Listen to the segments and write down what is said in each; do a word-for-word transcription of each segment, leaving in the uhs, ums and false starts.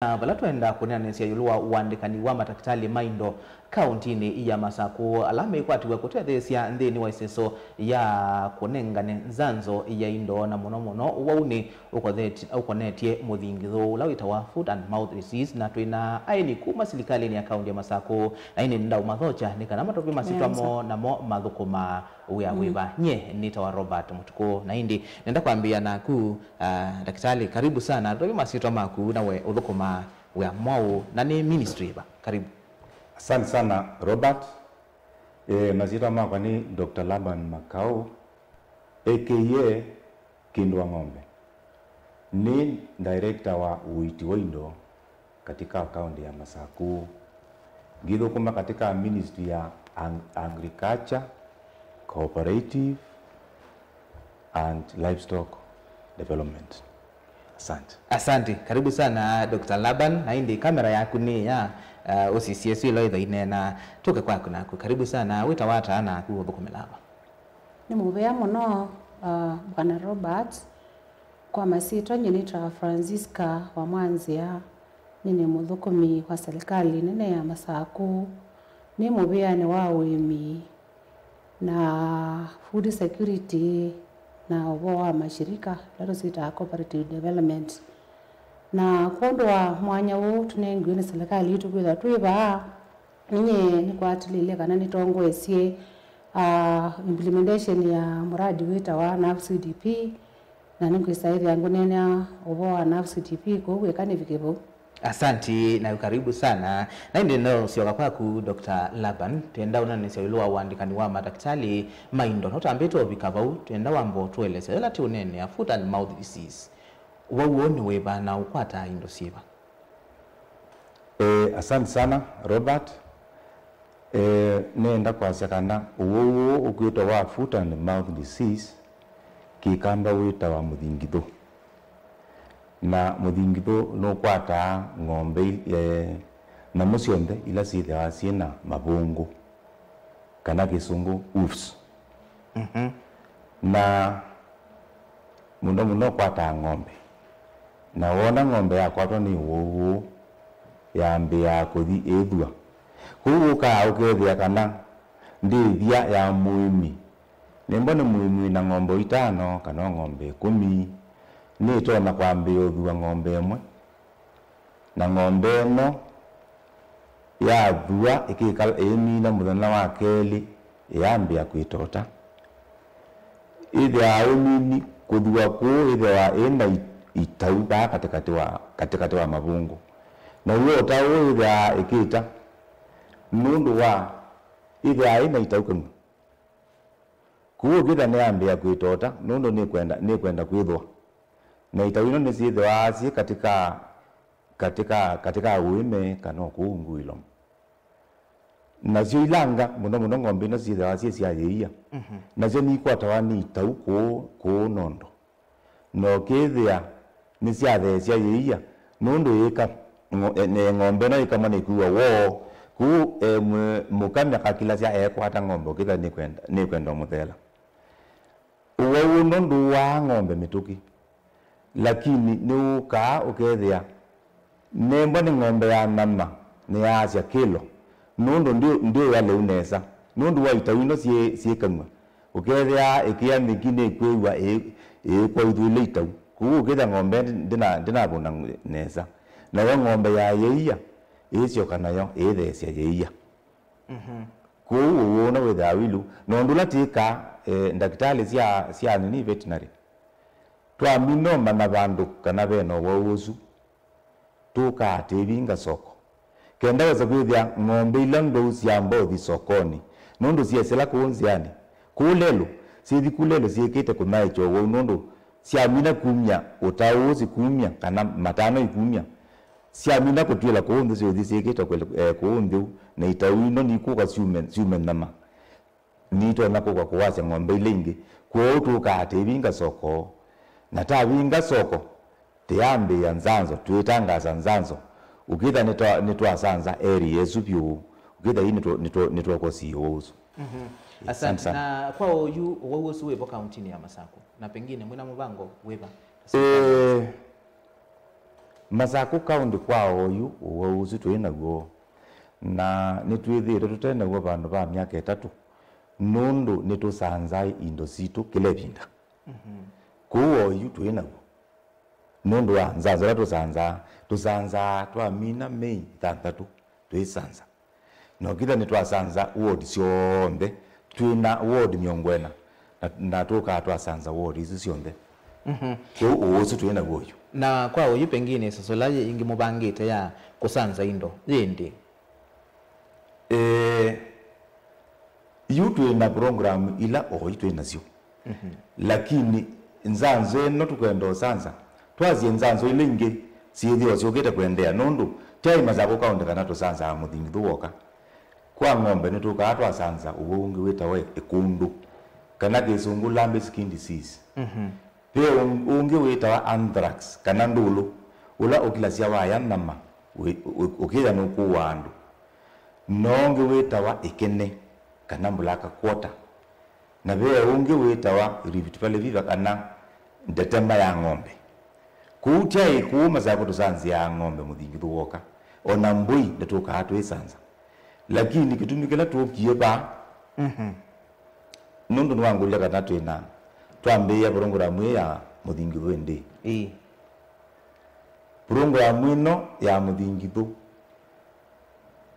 Na vala twenda kũneenanĩsya ĩũlũ wa ũandĩkani wa matakĩtalĩ ma indo kaũntinĩ ya Masakũ ala mekwatiw'a kũtetheesya nthĩnĩ wa ĩseso ya kũnengane nzanzo ya indo, na mũno mũno ũwaunĩ ũkotheti-, ũkonetye mũthingitho ũla wĩtawa foot and mouth disease, na twĩ na aeni kuma silikalĩnĩ ya kaũnti ya Masakũ, na ĩndĩ nĩndaũmathokya nĩ kana matũvye masyĩtwa moo namo mathũkũmaa wĩa wĩva. Nyie nĩtawa Robert Mũtukũ, na ĩndĩ nenda kwambĩĩa naku, ah, ndakĩtalĩ, karibu sana. Tũtavye masyĩtwa maku na we ũthũkũmaa wĩa mwaũ, na nĩ ministry ĩva? Karibu. Asante sana, Robert. Eh, masyĩtwa makwa nĩ Doctor Laban Makau, A K A Kĩndũ wa Ng'ombe. Nĩ director wa ũiti wa indo katika kaunti ya Masakũ. Ngĩthũkũma katika ministry ya ang-, agriculture, cooperative and livestock development. Asante. Asante. Karibu sana, Doctor Laban. Na ĩndĩ kamera yaku nĩ ya, uh, ũsisye syo ĩla ĩtho ineena. Tũke kwaku naku. Karibu sana. Wĩtawa ata naku ũthũkũmĩla va? Nĩ mũvea mũno, uh, Bwana Robert. Kwa masyĩtwa, nyie nĩtawa Francisca wa Mwanzĩa. Nyie nĩ mũthũkũmi wa serikali nene ya Masakũ. Nĩ mũvĩanĩ wa ũĩmi na food security na ũvoo wa mashirika, ĩla tũsyĩtaa cooperative development. Na kwondũ wa mwanya ũũ tũnengiwe nĩ serikali yitũ kwĩthwa twĩ vaa, ninyie nĩkwatĩlĩile kana nĩtongoesye, ah, implementation ya muradi wĩtawa NAFS CDP, na nĩngwĩsa ĩthĩa ngũneenea ũvoo wa NAFS CDP kũu ĩka nĩvike vau. Asanti na karibu sana. Na ĩndĩ no syoka kwaku, Doctor Laban, twenda ũnanĩsya ĩũlũ wa ũandĩkani wa matakĩtalĩ ma indo. Nũtambĩte ũvika vau, twenda wamba ũtũelesya yĩla tũũneenea foot and mouth disease. Ũwau ũũ nĩ wĩva na ũkwataa indo syĩva? Eh, asante sana, Robert. Eh, nenda kwasya kana ũwau ũũ ũkwĩtwa wa foot and mouth disease, Kĩkamba wĩtawa mũthingithũ. Na mũthingithũ nũkwataa ng'ombe i-, eh, nyamũ syonthe ila syĩthĩawa syĩ na mavũngũ, kana Kĩsũngũ hoofs. Mhm. Na mũno mũno ũkwataa ng'ombe. Na woona ng'ombe yakwatwa nĩ ũwau ũũ, yambĩĩaa kũthi ĩthua. Kwoou ũkaa ũkethĩa kana ndĩthya ya mũĩmi. Nĩmbo nĩ mũĩmi wĩ na ng'ombe itano kana o ng'ombe ĩkũmi, nĩtonya kwambĩĩa ũthua ng'ombe ĩmwe. Na ng'ombe ĩno yathua ĩkĩkala ĩimina mũthenya wa kelĩ, ĩyambĩĩa kwĩtota. Ĩthĩawa ĩmini kũthua kũu ĩthĩawa ĩna i-, itau vaa katĩkatĩ wa, katĩkatĩ wa mavũngũ. Na w'o ũtau ũũ ĩthĩawa ĩkĩta nũndũ wa ĩthĩawa ĩna itau kanyw'a. Kwoou ũkĩtha nĩyambĩĩa kwĩtota nũndũ nĩkwenda, nĩkwenda kwĩthũa. Na itau ino nĩsyĩthĩawa syĩ katĩka, katĩka, katĩka ũĩme kana o kũu ungu wa ĩlomo. Nasyo ilanga, mũno mũno ng'ombe ino syĩthĩawa syĩ sya yĩia, mhm, nasyo nikwatawa nĩ itau kũũ, kũũ nondo. Na ũkĩthĩa nĩsyatheesya yĩia, nũndũ yĩka, ng'o-, e, ne-, ng'ombe ĩno ĩkamwa nĩkwĩw'a woo. Kũu, e, mwe-, mũkami akakilasya ekwata ng'ombe ũkĩthĩa nĩkwenda, nĩkwenda ũmũtheela. Ũwau ũno ndũwaa ng'ombe mĩtũkĩ, lakini nĩwũkaa ũkethĩa nembwa nĩ ng'ombe ya nyama, nĩyaasya kĩlo, nũndũ ndĩ-, ndĩũya lĩu nesa, nũndũ wa itau ino syĩ, syĩ kanyw'a. Ũkethĩa ĩkĩa nthĩ nĩkwĩw'a ĩ-, ĩĩkwaithũile itau. Kwoou ũkethĩa ng'ombe ndĩna-, ndĩnavũna nesa. Nayo ng'ombe ya yĩia ĩĩsyoka nayo ĩĩtheesya yĩia. Mhm. Kwoou ũwau ũno wĩthĩawa wĩ lĩu. Na ũndũ ũla twĩkaa, eh, ndakĩtalĩ sya, sya nini veterinary, twamina ũmanya vandũ kana ve na ũwau ũsu, tũkaa tĩvinga soko. Kenda wesa kwĩthĩa ng'ombe ila ndwau syamba ũthi sokonĩ, nũndũ syesĩla kũu nzĩanĩ. Kũu lelũ, syĩthi kũu lelũ syĩkĩte kũthaĩkya ũwau, nũndũ syamina kumya ũtau ũũ sikumya, kana matano ikumya, syamina kũtw'ĩla kũu nthĩ syũthi syĩkĩte kwele-, eh, kũu nthĩ ũu, na itau ino nikũka syume, syume nyama. Nitonya kũka kũwasya ng'ombe ila ingĩ. Kwoou tũkaa tĩvinga soko. Na tavinga soko, tĩyambĩĩa nzanzo, twĩtangasa nzanzo. Ũkĩtha nĩtwa-, nĩtwasanza area ĩsu vyũ. Ũkĩtha ii nĩtwo-, nĩtwo-, nĩtwokosie ũwau ũsu. Mhm. Asante. Asante sana. Na kwa oyu, ũwau ũsu wĩvo kauntinĩ ya Masakũ? Na pengine mwĩna mũvango wĩva? Eh, Masakũ County kwa oyu ũwau ũsu twĩ naw'o, na nĩtwĩthĩĩtwe tũte naw'o vandũ va myaka ĩtatũ, nũndũ nĩtũsanzaa indo sitũ kĩla ĩvinda. Kũu oyu twĩ naw'o, nũndũ wa nzanzo ĩla tũsanzaa, tũsanzaa twamina Mei thanthatũ, twĩsanza. Na ũkĩtha nĩtwasanza ward syonthe, twĩ na ward mĩongo ĩna, na, na tũkaa twasanza ward isu syonthe. Mhm. Kwoou ũũ ũsu twĩ naw'o ũyu. Na kwa ũyu pengine ĩsoso ĩla yĩngĩ mũvangĩte ya kũsanza indo yĩ ndĩ? Eh, yu twĩ na program ila oyu twĩ nasyo. Mhm. Lakini nzanzo ĩno tũkwenda ũsanza, twasye nzanzo ila ingĩ syĩthĩwa syũkĩte kũendeea, nũndũ tyaĩ Masakũ County kana tũsanzaa mũthingithũ w'oka. Kwa ng'ombe nĩtũkaa twasanza ũwau ũngĩ wĩtawa ĩkũndũ, kana kĩsũngũ lumpy skin disease. Mhm. Ve ũ-, ũngĩ wĩtawa anthrax, kana ndũlũ, ũla ũkilasya waya nyama, wĩ-, ũ-, ũkĩya nũkũaa andũ. Na ũngĩ wĩtawa ĩkene, kana black quarter. Na ve ũngĩ wĩtawa Rift Valley fever, kana ndetema ya ng'ombe. Kũu tyaĩ kũu Masakũ tũsanzĩaa ng'ombe mũthingithũ w'oka, o na mbũi nĩtũkaa twĩsanza. Lakini kĩtumi kĩla tũkie vaa, mhm, nũndũ nĩwangũlya kana twĩ na, twambĩĩa program ĩĩ ya mũthingithũ ĩndĩ. Ĩĩ. Program ĩno ya mũthingithũ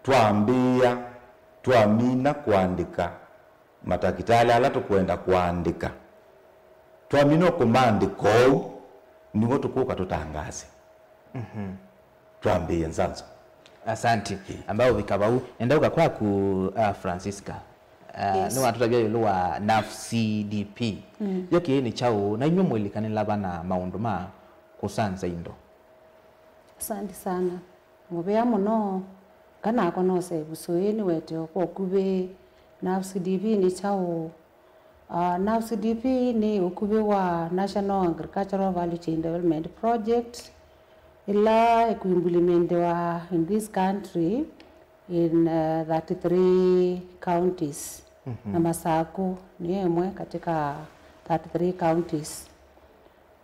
twambĩĩa, twamina kũandĩka matakĩtalĩ ala tũkwenda kũandĩka. Twamina kũmaandĩka ũu, nĩw'o tũkũka tũtangaase. Mhm. Twambĩĩe nzanzo. Asanti. Ĩĩ. Amba ũvika vau. Enda ũka kwaku, uh, Francisca. Uh, yes. Nĩwatũtavya ĩũlũ wa NAFCDP. Mm. Yo kĩĩ nĩ kyaũ, na inyw'ĩ mũilikanĩla va na maũndũ ma kũsanza indo? Asanti sana. Mũvea mũno. Kanakwa nose ĩvuso ĩĩ nĩwete kwa ũkuvĩ. NAFCDP nĩ kyaũ? Ah, NAFCDP nĩ ũkuvĩ wa National Agricultural Value Chain Development Project, ĩla ĩkũimplimentiwa in this country in, uh, thirty-three counties. Mhm. Na Masakũ nĩ ĩmwe katika thirty-three counties.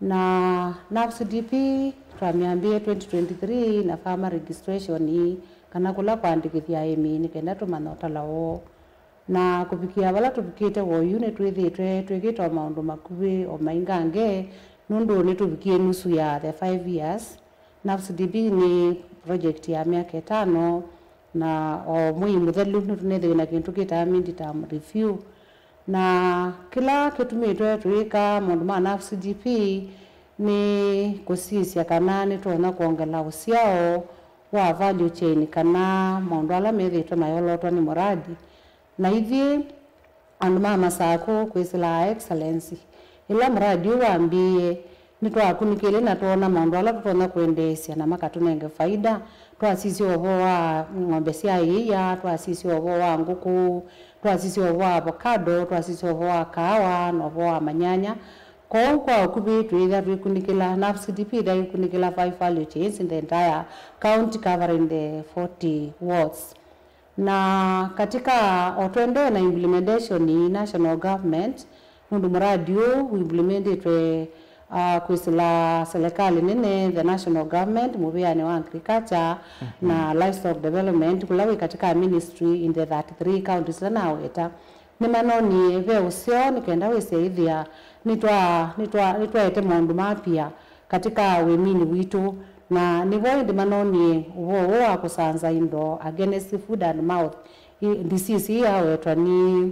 Na NAFCDP twamĩambĩĩe twenty twenty-three na farmer registration, kana kũla kũandĩkĩthya aĩmi nĩ kenda tũmanya ũtalo woo. Na kũvikĩa vala tũvikĩte oyu, nĩtwĩthĩĩtwe twĩkĩte o maũndũ makuvĩ o maingangĩ, nũndũ nĩtũvikie nusu ya the five years. NAFCDP nĩ project ya myaka ĩtano, na o mwei mũthelu nĩtũnethĩwe na kĩndũ kĩtaa mid-term review. Na kĩla kĩtumĩtwe tũyĩka maũndũ ma NAFCDP nĩ kũsisya kana nĩtũtonya kwongela ũsyao wa value chain, kana maũndũ ala methĩĩtwe mayolotwa nĩ mũradi. Na ithyĩ andũ ma Masakũ kwĩsĩla Excellency, ĩla mũradi ũũ wambĩĩe, nĩtwakunĩkĩle na twoona maũndũ ala tũtonya kũendeesya na makatũnenge faida. Twasisya ũvoo wa ng'ombe sya ĩia, twasisya ũvoo wa ngũkũ, twasisya ũvoo wa avocado, twasisya ũvoo wa kaawa na ũvoo wa manyanya. Kwoou kwa ũkuvĩ twĩĩthĩa twĩkunĩkĩla, NAFCDP ĩthĩa ĩkunĩkĩla five value chains in the entire county covering the forty wards. Na katika o tũendee na implementation ii national government, nũndũ mũradi ũũ ũimplementĩtwe, ah, kwĩsĩla serikali nene, the national government, mũvĩanĩ wa agriculture, mhm, na livestock development, kũla wĩ katika ministry in the thirty-three counties ila naweta. Nĩmanonie ve ũseo nĩ kenda wĩsyaĩthĩa nĩtwa-, nĩtwa-, nĩtwaete maũndũ mapya katika ũĩminĩ witũ, na nĩvo ĩndĩ manonie ũvoo ũũ wa kũsanza indo against foot and mouth i-, disease ii yawetwa nĩ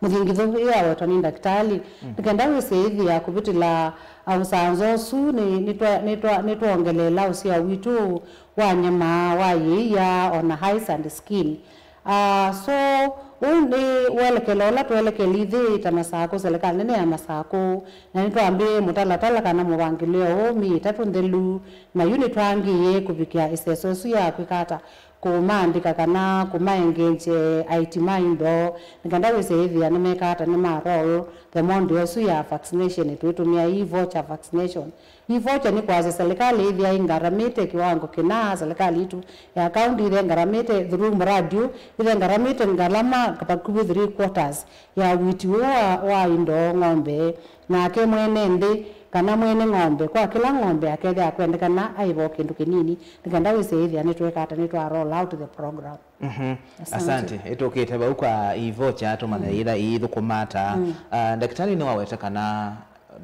mũthingithũ, ii yawetwa nĩ ndakĩtalĩ. Mm. Nĩ kenda wĩsyaĩthĩa kũvĩtĩla, a, ũsanzo ũsu nĩ-, nĩtwa-, nĩtwa-, nĩtwongeleela ũseo witũ wa nyama, wa ĩia, o na eyes and skin. Ah, so, ũũ nĩ ũelekelo ũla tũelekele ithyĩ ta Masakũ, serikali nene ya Masakũ, na nĩtwambĩĩe mũtalatala kana mũvangĩlĩo ũũ myei ĩtatũ nthelu, na yu nĩtwangĩĩe kũvikĩa ĩseso ĩsu ya kwĩka ata, kũmaandĩka kana kũmaengengye aiti ma indo, nĩ kenda wĩsyaĩthĩa nĩmeka ata, nĩma roll the model ĩsu ya vaccination, twĩtũmĩa e-voucher vaccination. E-voucher nĩ kwasya serikali ĩthĩa ĩngaramĩte kĩwango kĩna, serikali itũ ya kaunti ĩthĩa ĩngaramĩte through mũradi ũũ, ĩthĩa ĩngaramĩte ngalama vakuvĩ three quarters ya ũiiti ũũ wa, wa indo, ng'ombe, nake mwene nthĩ kana mwene ng'ombe, kwa kĩla ng'ombe akethĩa akwendekana aĩva o kĩndũ kĩnini, nĩ kenda wĩse ĩthĩa nĩtwĩka ata, nĩtwa roll out the program. Mhm. Asante. Asante. Ĩtũkĩte vau kwa Ivocha tũmanye yĩla ĩithũkũma ata. Mm. Ah, ndakĩtalĩ nĩwaweta kana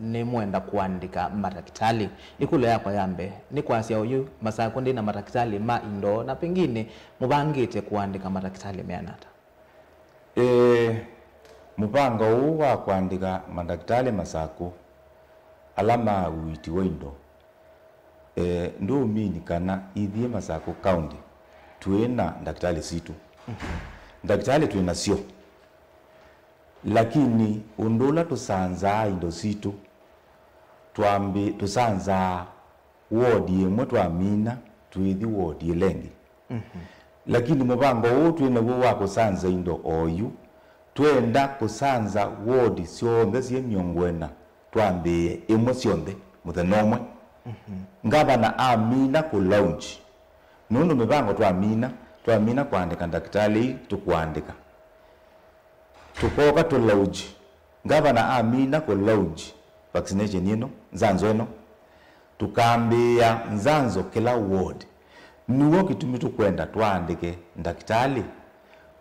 nĩmwenda kũandĩka matakĩtalĩ. Ĩkũlyo yakwa ya mbee nĩ kwasya ũyũ, Masakũ ndĩ na matakĩtalĩ ma indo, na pengine mũvangĩte kũandĩka matakĩtalĩ meana ata? Ĩĩ, mũvango ũũ wa kũandĩka mandakĩtalĩ Masakũ ala ma ũiiti wa indo, eh, ndũũmini kana ithyĩ Masakũ County twĩ na ndakĩtalĩ sitũ. Ndakĩtalĩ twĩ nasyo, lakini ũndũ ũla tũsanzaa indo sitũ, twambĩ-, tũsanzaa ward ĩmwe twamina, twĩthi ward ĩla ĩngĩ. Mhm. Lakini mũvango ũũ twĩ naw'o wa kũsanza indo oyu, twenda kũsanza ward syonthe syĩ mĩongo ĩna, twambĩĩe ĩmwe syonthe mũthenya ũmwe. Mhm. Ngavana amina kũ launch, nũndũ mĩvango twamina, twamina kũandĩka ndakĩtalĩ ii tũkũandĩka. Tũkooka tũ launch. Ngavana amina kũ launch vaccination ĩno, nzanzo ĩno, tũkambĩĩa nzanzo kĩla ward. Nĩw'o kĩtumi tũkwenda twaandĩke ndakĩtalĩ,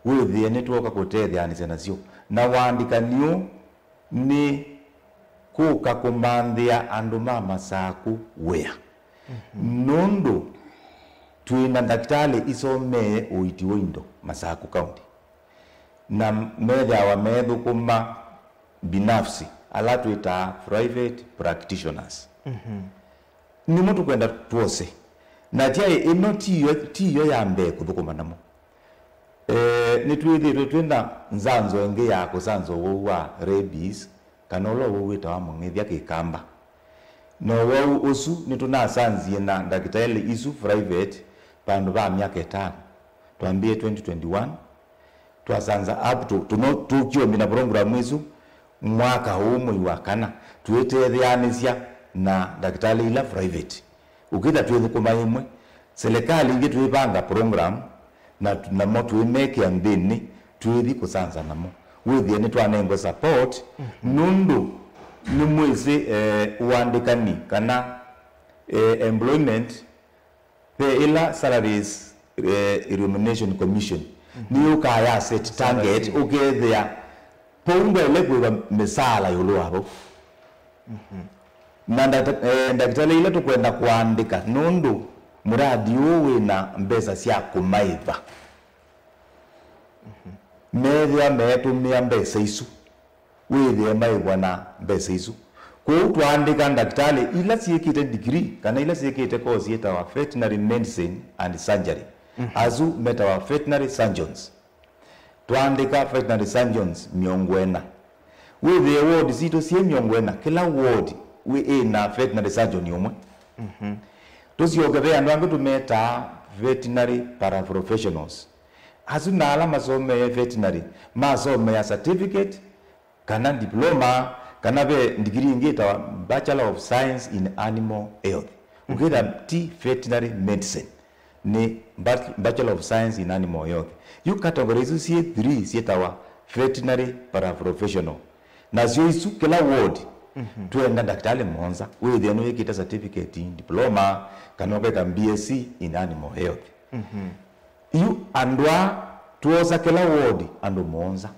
wĩthĩe nĩtwooka kũtetheanĩsya nasyo. Na ũandĩkani ũũ nĩ kũka kũmanthĩa andũ ma Masakũ wĩa. Mhm. Nũndũ twĩ na ndakĩtalĩ isomee ũiiti wa indo Masakũ County. Na methĩawa meethũkũma binafsi, ala twĩtaa private practitioners. Mhm. Nĩmo tũkwenda twose. Na tyaĩ ĩno tiyo, tiyo ya mbee kũthũkũma namo. Eh, nĩtwĩthĩĩtwe twĩ na nzanzo ĩngĩ ya kũsanza ũwau wa rabies, kana ũla ũwau wĩtawa mũng'ĩthya Kĩkamba. Na ũwau ũsu nĩtũnasanzie na ndakĩtalĩ isu private vandũ va myaka ĩtano. Twambĩĩe twenty twenty-one, twasanza up to, tũno tũkyombina program ĩsu mwaka ũũ mwei wa kana, twĩtetheanĩsya na ndakĩtalĩ ila private. Ũkĩtha twĩthũkũma ĩmwe, silikalĩ ingĩ twĩvanga program, na namo twĩmekĩa nthĩnĩ, twĩthi kũsanza namo. Wĩthĩe nĩtwanengwa support, mhm, nũndũ nĩmwĩsĩ, eh, ũandĩkani kana, eh, employment, ve ĩla Salaries, eh, Remuneration Commission, mhm, nĩyũkaa ya set target, ũkethĩa vau ndwaĩle kũĩva mĩsaala ĩũlũ wa vau. Mhm. Na ndata-, eh, ndakĩtalĩ ila tũkwenda kũandĩka nũndũ mũradi ũũ wĩ na mbesa sya kũmaĩva. Mhm. Meethĩwa meetũmĩa mbesa isu, wĩthĩe maĩvwa na mbesa isu. Kwoou twaandĩka ndakĩtalĩ ila syĩkĩte degree kana ila syĩkĩte course yĩtawa veterinary medicine and surgery. Mhm. Asu metawa veterinary surgeons. Twaandĩka veterinary surgeons mĩongo ĩna. Wĩthĩe ward sitũ syĩ mĩongo ĩna, kĩla ward wĩ ĩna veterinary surgeon ũmwe. Mhm. Tũsyoke ve andũ angĩ tũmetaa veterinary paraprofessionals. Asu na ala masomee veterinary, masomea certificate, kana diploma, kana ve ndigiri ĩngĩ ĩtawa Bachelor of Science in Animal Health. Ũkĩtha ti veterinary medicine, nĩ Bac-, Bachelor of Science in Animal Health. Yu category isu syĩ three syĩtawa veterinary paraprofessional. Nasyo isu kĩla ward, mhm, twenda ndakĩtalĩ mũonza, wĩthĩe nĩwĩkĩte certificate in diploma, kana ũkeka B S c in Animal Health. Mhm. Yu andũ aa twosa kĩla ward andũ mũonza.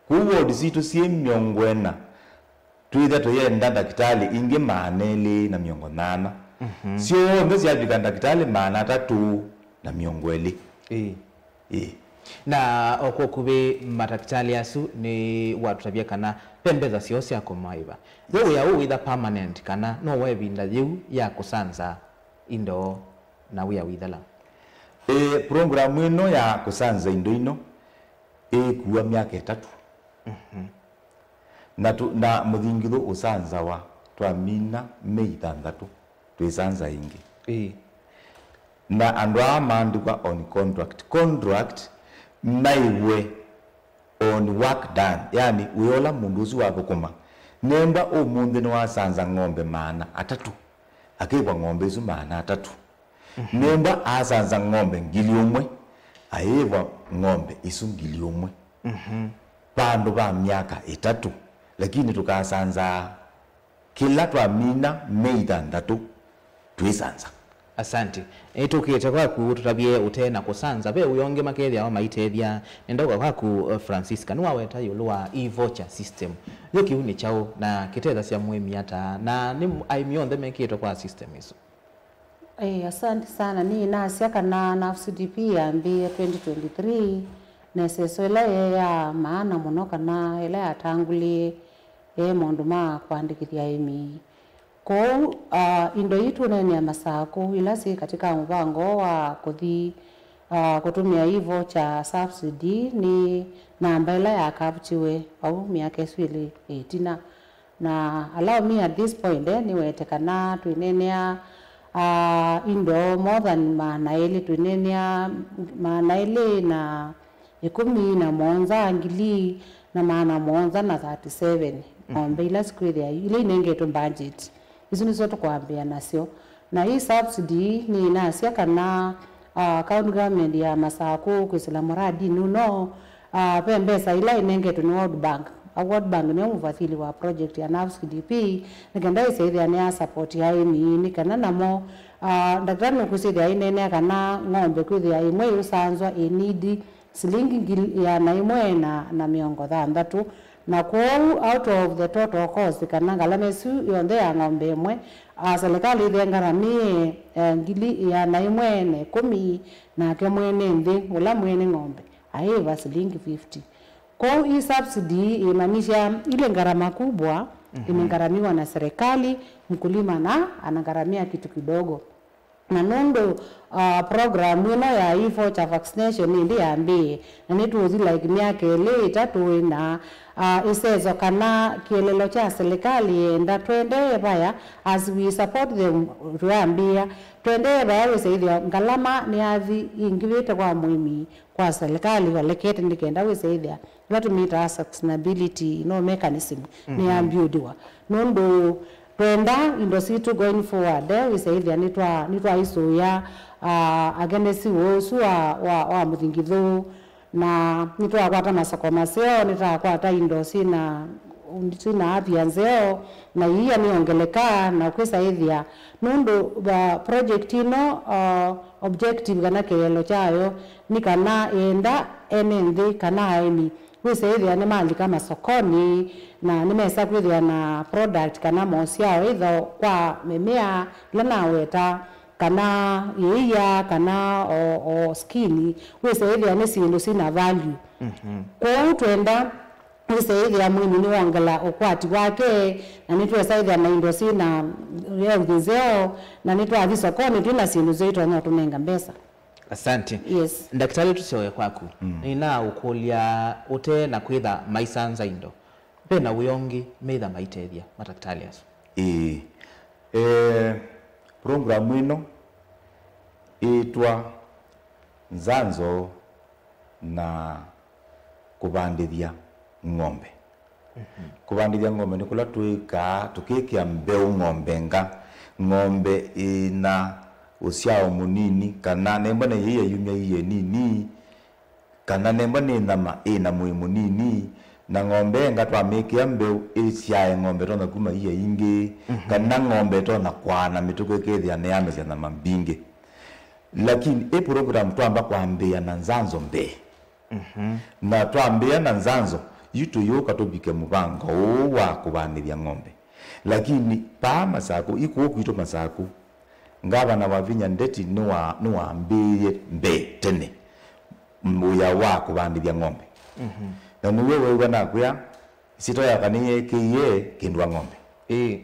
Kwoou ward sitũ syĩ mĩongo ĩna, twĩthĩa tũyenda ndakĩtalĩ ingĩ maana elĩ na mĩongo nyanya. Mhm. Syonthe syavika ndakĩtalĩ maana atatũ na mĩongo ĩlĩ. Ĩĩ. Ĩĩ. Na o kwa ũkuvĩ matakĩtalĩ asu nĩ watũtavya kana ve mbesa syoo sya kũmaĩva. Yo wĩa ũũ wĩtha permanent kana no wa ĩvinda yĩu ya kũsanza indo na wĩa wĩthela? Ĩĩ, program ĩno ya kũsanza indo ino ĩkua myaka ĩtatũ. Mhm. Na tũ-, na mũthingithũ ũsanzawa twamina Mei thanthatũ, twĩsanza ĩngĩ. Ĩĩ. Na andũ aa maandĩkwa on contract. Contract maĩvwe on work done, yani wĩa ũla mũndũ ũsu wathũkũma. Nembwa ũmũnthĩ nĩwasanza ng'ombe maana atatũ, akĩvwa ng'ombe isu maana atatũ. Mhm. Nembwa asanza ng'ombe ngili ũmwe, ayĩvwa ng'ombe isu ngili ũmwe. Mhm. Vandũ va myaka ĩtatũ, lakini tũkasanzaa Kĩla twamina Mei thanthatũ, twĩsanza. Asante. Ĩtũkĩte kwaku ũtũtavye ũte na kũsanza, ve wĩa ũngĩ makethĩawa maitethya. Nenda ũka kwaku, eh, Francisca, nĩwaweta ĩũlũ wa e-voucher system. Yo kĩu nĩ kyaũ, na kĩtethasya mũĩmi ata, na nĩ aĩmi onthe mekĩĩtwe kwa system ĩsu? Ĩĩ, asante sana. Nĩnasya kana NAFS D P yambĩĩe twenty twenty-three, na ĩseso ĩla yaĩ ya maana mũno kana ĩla yatangũlĩe yaĩ maũndũ ma kũandĩkĩthya aĩmi. Kwoou, ah, indo ii tũneenea Masakũ ila syĩ katĩ ka mũvango wa kũthi, ah, kũtũmĩa e-voucher subsidy nĩ namba ĩla yakaptiwe vau myaka ĩsu ĩlĩ ĩtina. Na allow me at this point, eh, nĩwete kana twĩneenea, ah, indo more than maana elĩ, twĩneenea maana elĩ na ĩkũmi na mũonza, ngili na maana mũonza na thirty-seven ng'ombe ila sikwĩthĩa, ila inengetwe budget. Isu nĩsyo tũkwambĩĩa nasyo. Na ii subsidy nĩnasya kana, ah, county government ya Masakũ kwĩsĩla mũradinĩ ũno, ah, ve mbesa ila inengetwe nĩ World Bank. A World Bank nĩyo mũvathili wa project ya NAFS D P, nĩ kenda ĩsyaĩthĩa nĩ ya support aĩmi, nĩ kana namo, ah, ndakĩtalĩ nũkwĩsĩthĩa aineenea kana ng'ombe kwĩthĩa ĩmwe yũsanzwa ĩ need silingi ngili ĩana ĩmwe na, na mĩongo thanthatũ. Na kwoou, out of the total cost, kana ngalama ĩsu yonthe ya ng'ombe ĩmwe, ah, serikali ĩthengaramĩe, eh, ngili ĩana ĩmwe na ĩkũmi, nake mwene nthĩ, ũla mwene ng'ombe, aĩva silingi fifty. Kwoou hii subsidy imaanisha ile gharama kubwa imegharamiwa na serikali, mkulima na anagharamia kitu kidogo. Na nũndũ, ah, program ĩno ya e-voucher vaccination ĩndĩ yambĩĩe, na nĩtũũthi, like, myaka ĩlĩ ĩtatũ ĩna, ah, ĩseso kana kĩeleelo kya serikali yenda tũendee vaya, as we support them, tũyambĩĩa, tũendee vaya wĩsaĩthĩa ngalama nĩyathi ingĩvĩte kwa mũĩmi, kwa serikali valekete nĩ kenda wĩsaĩthĩa ĩla tũmĩtaa sustainability, you know, mechanism nĩyambiũdiwa. Nũndũ twenda indo sitũ going forward, eh, wĩsaĩthĩa nĩtwa-, nĩtwaisũĩa, ah, agenesi ũũ ũsu wa, wa, wa mũthingithũ, na nĩtwakwata masoko maseo, nĩtwakwata indo syĩna, syĩna apia nzeo, na iia nĩyongeleka, na kwĩsaĩthĩa nũndũ, ah, project ĩno, ah, objective kana kĩeleelo kyayo nĩ kana yenda ene nthĩ kana aĩmi wĩsaĩthĩa nĩmalika masokonĩ na nĩmesa kwĩthĩa na product kana mosyao, either kwa mĩmea ĩla naweta, kana ĩia, kana o, o skin, wĩsaĩthĩa nĩ syĩndũ syĩna value. Kwoou twenda wĩsaĩthĩa mwĩmi nĩwongela ũkwati wake, na nĩtwesaĩthĩa na indo syĩna health nzeo, na nĩtwathi sokonĩ twĩna syĩndũ nzeo itonya ũtũnenga mbesa. Asante. Yes. Ndakĩtalĩ, tũsyoe kwaku. Mm. Nĩnaũkũlya ũte na kwĩtha maisanza indo, ve na wĩa ũngĩ meitha maitethya matakĩtalĩ asu? Ĩĩ. Eh, program ĩno ĩtwa nzanzo na kũvandĩthya ng'ombe. Kũvandĩthya ng'ombe nĩ kũla twĩkaa tũkĩkĩa mbeũ ng'ombe nga, ng'ombe ĩna ũsyao mũnini, kana nembwa nĩ yĩia yumya iie nini, kana nembwa nĩ nyama ĩna mwĩĩ mũnini, na ng'ombe nga twamĩkĩa mbeũ ĩsyae ng'ombe tonya kuma iia ingĩ, kana ng'ombe tonya kwaana mĩtũkĩ ĩkethĩa nĩyamesya nyama mbingĩ. Lakini ĩ program twamba kwambĩĩa na nzanzo mbee. Na twambĩĩa na nzanzo, yu tũyũka tũvike mũvango ũũ wa kũvandĩthya ng'ombe. Lakini paa Masakũ, ĩ kũũ kwitũ Masakũ, Ngavana Wavinya Ndeti nĩwa-, nĩwambĩĩie mbee tene wĩa wa kũvandĩthya ng'ombe. Na nĩw'o weew'a nakwĩa, ĩsyĩtwa yakwa nĩyeekĩie kĩndũ wa ng'ombe. Ĩĩ.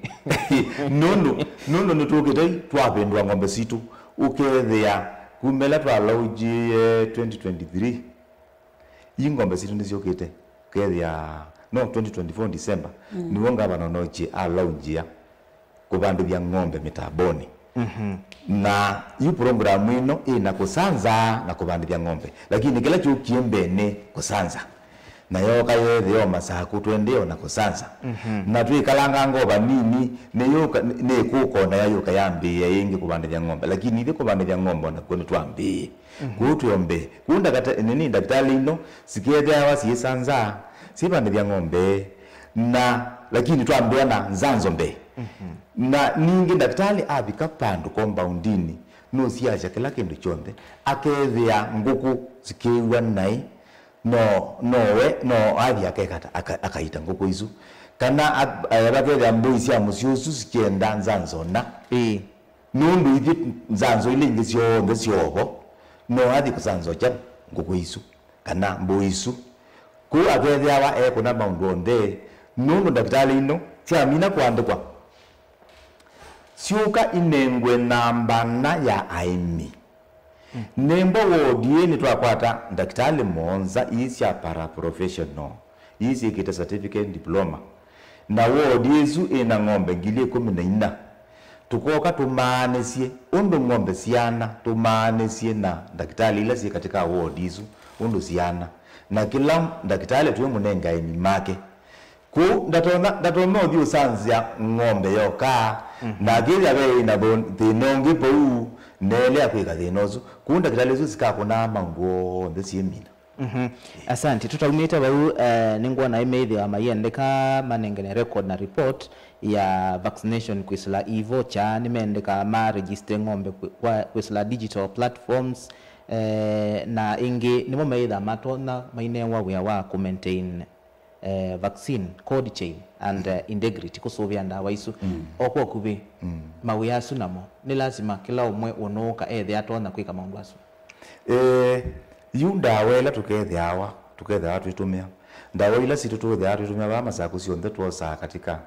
Nũndũ, nũndũ nĩtũkĩte twavĩndũa ng'ombe sitũ, ũkethĩa kuma ĩla twalaunjie twenty twenty-three, ii ng'ombe sitũ nĩsyũkĩte, ũkethĩa, no, twenty twenty-four December, nĩw'o ngavana Onochie alaunjia kũvandĩthya ng'ombe mĩtambonĩ. Na yu program ĩno ĩna kũsanza na kũvandĩthya ng'ombe, lakini kĩla kyũkie mbee nĩ kũsanza. Na yooka yeethĩa o Masakũ, tũendee o na kũsanza. Na twĩkalanga ngoo vanini, nĩyũka, nĩkũka o na yayũka yambĩĩa ĩngĩ kũvandĩthya ng'ombe, lakini ithyĩ kũvandĩthya ng'ombe o nakw'o nĩtwambĩĩe. Kũu twĩ o mbee. Kũu ndakata-, nini, ndakĩtalĩ ino sikeethĩawa syĩsanza, syĩvandĩthya ng'ombe, na, lakini twambĩa na nzanzo mbee. Na ningĩ ndakĩtalĩ avika vandũ compoundinĩ, nũsiasya kĩla kĩndũ kyonthe, akethĩa ngũkũ sikĩĩw'a naĩ, no, no we, no athi akekata, aka-, akaita ngũkũ isu. Kana a-, a-, vakethĩa mbũi sya mũsyĩ ũsu sikyenda nzanzo na. Ĩĩ. Nũndũ ithyĩ nzanzo ila ingĩ syonthe syovo, no athi kũsanzokya ngũkũ isu, kana mbũi isu. Kũu akethĩawa ekũna maũndũ onthe, nũndũ ndakĩtalĩ ino syamina kũandĩkwa, syũka inengwe namba na ya aĩmi. Nembwa wodi ĩĩ nĩtwakwata ndakĩtalĩ mũonza ii sya paraprofessional, ii syĩkĩte certificate diploma. Na wodi ĩsu ĩna ng'ombe ngili ĩkũmi na inya. Tũkoka tũmaanĩsye ũndũ ng'ombe siana, tũmaanĩsye na ndakĩtalĩ ila syĩ katika wodi isu ũndũ siana. Na kĩla ndakĩtalĩ twĩmũnenga aĩmi make. Kũu ndatonya, ndatonya ũthi ũsanzĩa ng'ombe yoka, na akĩthĩa ve ĩna thũ-, thĩna ũngĩ vau, neelea kwĩka thĩna ũsu. Kũu ndakĩtalĩ isu sikakũnaa maũndũ onthe syĩmina. Mhm. Asante. Tũtaumĩte vau, eh, nĩngwona ĩmĩĩthĩwa mayĩendeka manengane record na report ya vaccination kwĩsĩla e-voucher, nĩmeendekaa ma register ng'ombe kwĩ-, kwa-, kwĩsĩla digital platforms, eh, na ĩngĩ nĩmo meĩtha matonya mainewa wĩa wa kũ maintain, eh, vaccine cold chain and, eh, integrity, kũsũvĩa ndawa isu. O kwa ũkuvĩ, mawĩa asu namo nĩ lasima kĩla ũmwe ũnũũka ethĩa atonya kwĩka maũndũ asu. Eh, yu ndawa ĩla tũkethĩawa, tũkethĩawa twĩtũmĩa, ndawa ila sitũ tũthĩawa twĩtũmĩa vaa Masakũ syonthe twosaa katika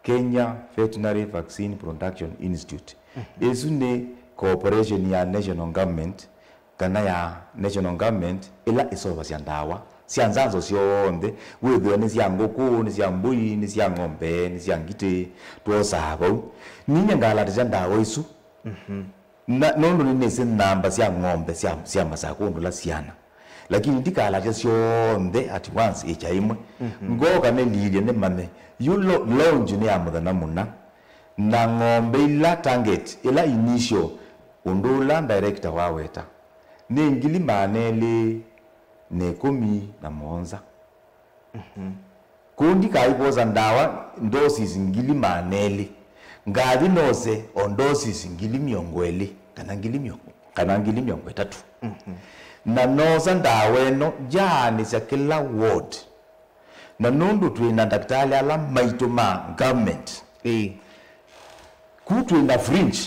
Kenya Veterinary Vaccine Production Institute. Ĩsu nĩ cooperation ya national government, kana ya national government ĩla ĩseũvasya ndawa sya nzanzo syonthe, wĩthĩwe nĩ sya ngũkũ, nĩ sya mbũi, nĩ sya ng'ombe, nĩ sya ngitĩ, twosaa vau. Ninyie ngalaatĩsya ndawa isu. Na nũndũ nĩnĩsĩ namba sya ng'ombe sya, sya Masakũ ũndũ ila siana, lakini ndikalaatya syonthe at once ĩkya ĩmwe. Ngooka nĩlilye nĩmanye yu lo-, launch nĩ ya mũthenya mũna, na ng'ombe ila target, ila initial, ũndũ ũla director waweta, nĩ ngili maana elĩ na ĩkũmi na mũonza. Kũu ndikaĩ kwosa ndawa doses ngili maana elĩ, ngathi nose o doses ngili mĩongo ĩlĩ kana ngili mĩongo, kana ngili mĩongo ĩtatũ. Na noosa ndawa ĩno, ndyaanĩsya kĩla ward. Na nũndũ twĩ na ndakĩtalĩ ala maitũ ma government, ĩĩ, ku twĩ na fringe.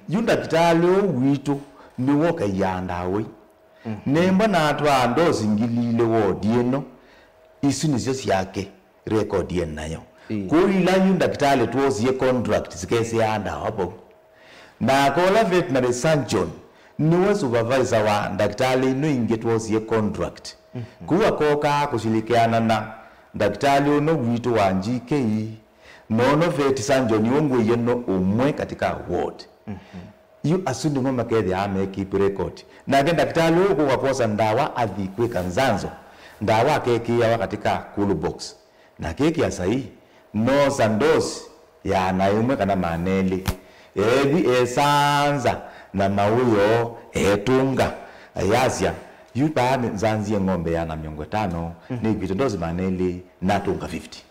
Yu ndakĩtalĩ ũũ witũ nĩwe ũkaiaa ndawa ii. Nembwa natwaa ndosi ngili ilĩ wodi ĩno, isu nĩsyo syake, record e nayo. Ĩĩ. Kwoou ila yu ndakĩtalĩ twosie contract sikesĩaa ndawa vau. Na akola veterinary surgeon nĩwe supervisor wa ndakĩtalĩ ino ingĩ twosie contract. Kwoou akokaa kũshilikiana na ndakĩtalĩ ũno witũ wa G K, nono vet surgeon ũngũie no ũmwe katika ward. Yu asu nĩmo makethĩawa me keep record. Nake ndakĩtalĩ ũũ kũka kwosa ndawa athi kwĩka nzanzo, ndawa akekĩĩawa katika cool box. Na akĩkĩa saii, noosa ndosi ya ana ĩmwe kana maana elĩ. Eethi esanza na maũyoo etũnga. Ayasya, yu paa nĩ-, nzanzie ng'ombe ya ana mĩongo ĩtano, nĩkwĩte ndosi maana elĩ, natũnga fifty.